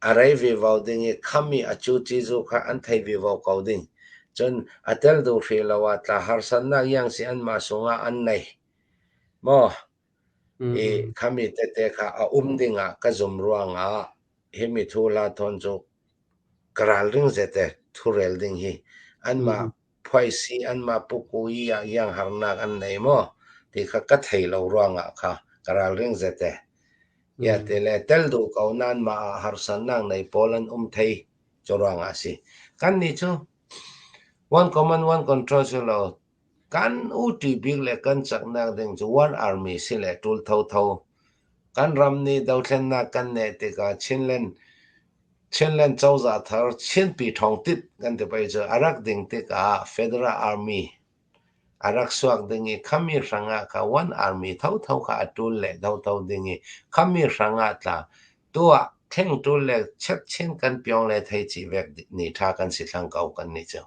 a rei vivo ding i khami a cu ci zu kha an thei vivo ko ding. Cun a tel duh hrih lo ah tla harsatnak yang si anmah sungah an nei. Maw i khami tete kha a um dingah ka zum ruangah himi thu hla thawn cu ka ralring zete thu rel ding hi anmah phuaisi anmah pukui ah yang harnak an nei maw ti kha ka thei lo ruangah kha ka ralring zete. Ya te le tel duh ko nain mah ah harsatnak nei pawl an um thei cu ruangah a si. Kan nih cu one command one control si lo kan uṭi bik le kan caknak ding cu one army si le ṭul thotho. Kan ram nih dothlennak kan neih tikah Chinland Chinland cozah thar Chinpi ṭhawng tit kan ti pei cu a rak ding tikah Federal Army a rak suak ding i khami hrangah kha one army thotho kha a ṭul le thotho ding i khami hrangah tla tuah theng ṭul le chetchin kan piong le thei chih vek ni ṭha kan si thlang ko kan nih cu.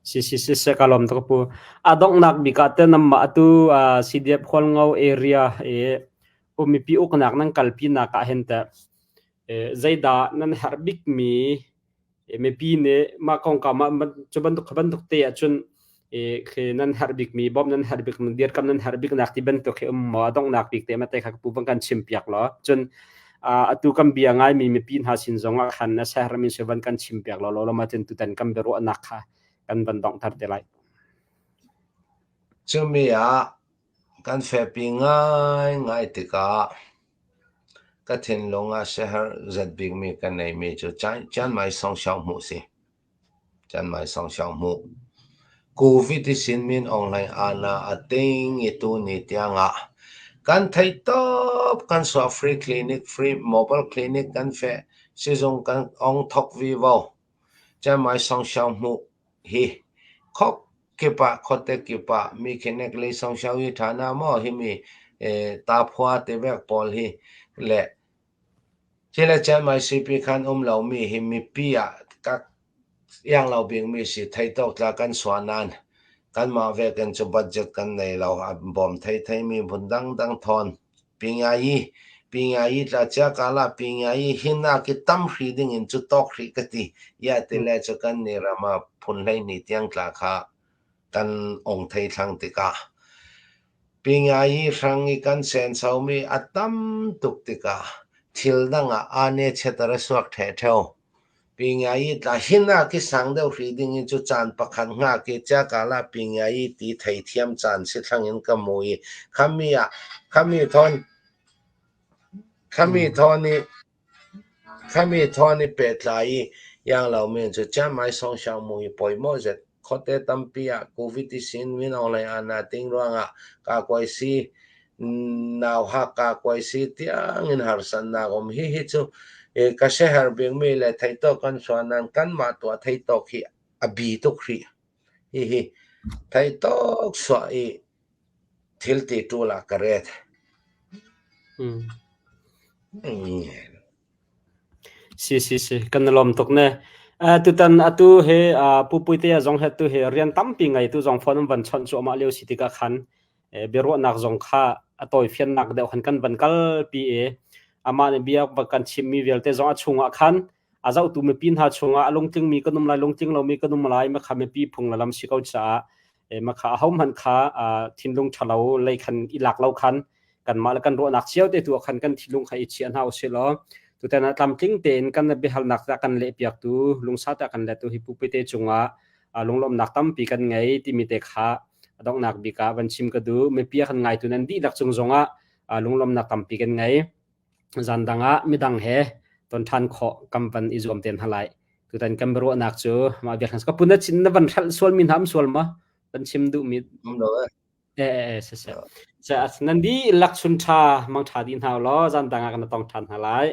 Si si si se ka lawm tuk pu. A donghnak bik ah te namah atu CDF Hualngo area i mipi uknak nan kalpi nak ah hin teh zeidah nan herh bikmi mipi nih mah kongkau mah cu bantuk kha bantuk te ahcun khi nan herh bikmi bawmh nan herh bik dirkamh nan herh biknak ti bantuk hi um maw a donghnak bik te ma te kha pu van kan chim piak law cun atu kan bia ngaimi mipi hna sin zong ah khan na siaherhmi si van kan chim piak law law ma cun tutan kan biaruahnak kha kan van donghter te lai.
Cumi ah kan fehpi ngaingai tikah ka thinlung ah siaherh zat bikmi ka neimi cu Chiangmai Songxiao hmuh si. Chiangmai Songxiao hmuh. Covid i sin Min Aung Hlaing aana a ting i tuni tiangah kan theih tawp kan suah free clinic, free mobile clinic kan feh sizung kan ong thok vivo. Chiangmai Songxiao hmuh hi khok kip ah khuate kip ah mi khinek lei Songxiao hi ṭha na maw himi taphua te vek pawl hi le thil Chiangmai sipi khan um lomi hi mipi ah ka iang lo bikmi si thei tawk tla kan suah nain kanmah vekin cu budget kan nei lo a bawm thei theimi hmun dangdang thawn Pingayi Pingayi tla cia kala Pingayi hinak i tam hri ding in cu tawk hrih ka ti ya ti le cu kan ni ram ah phun 12 tiang tla kha kan ong thei thlang tikah Pingayi hrang i kan sensomi a tam tuk tikah thil dang ah ane chetar a suak ṭheh ṭheo. Pingayi tla hinak i sang deuh hrih ding in cu caan pakhat hngak i Chiakala Pingayi ti theithiam caan si thlang in ka hmu i khami ah khami thawn khami thawn i khami thawn i pehtlai i iang lomi cu Chiangmai Songxiang mu i pawimawh zet khuate tampi ah COVID i sin min Aung Hlaing aa ting ruangah kakuaisi nauhak kakuaisi tiangin harsatnak um. Hihi cu ka siaherh bikmi le theitawk kan suah nain kanmah tuah theitawk hi a bi tuk hrih. Hihi theitawk suah i thil ti ṭul ah ka ret.
Si si si kan i lawm tuk ne. Tutan atu he Pu Puitea zong he tu hi rian tampi ngeitu zong phone an van chawnh cuahmah lio si tikah khan biaruahnak zong kha a tawifiannak deuh khan kan van kalpi i amah nih bia kan chimmi vialte zong a chungah khan a zohtu mipi hna chungah a lungtlingmi kan um lai lungtling lomi kan um lai makha mipi phung le lam si ko caah makha ahohmanh kha thinlung ṭhalo lei khan i lak lo khan kanmah le kan ruahnak cio te tu ah khan kan thinlung kha i chia hna usih law tutan ah tlamtling tein kan biahalnak te kan lehpiaktu lungsa te kan lettu hi pupite cungah lunglawmhnak tampi kan ngei timi te kha a donghnak bik ah van chim ka duh. Mipi a kan ngaitu nan dihlak cung zongah lunglawmhnak tampi kan ngei. Zan dang ah midang he ton ṭhan khawh kam van i zuam te hna lai. Tutan kan biaruahnak cu mah bia ka pun na chin na van hrelh sual mi hna am sual ma? Van chim duh mi Eh, eh, se se. Se nan dihlak chun ṭha mang ṭha dih hna law zan dang ah kan tong ṭhan hna lai.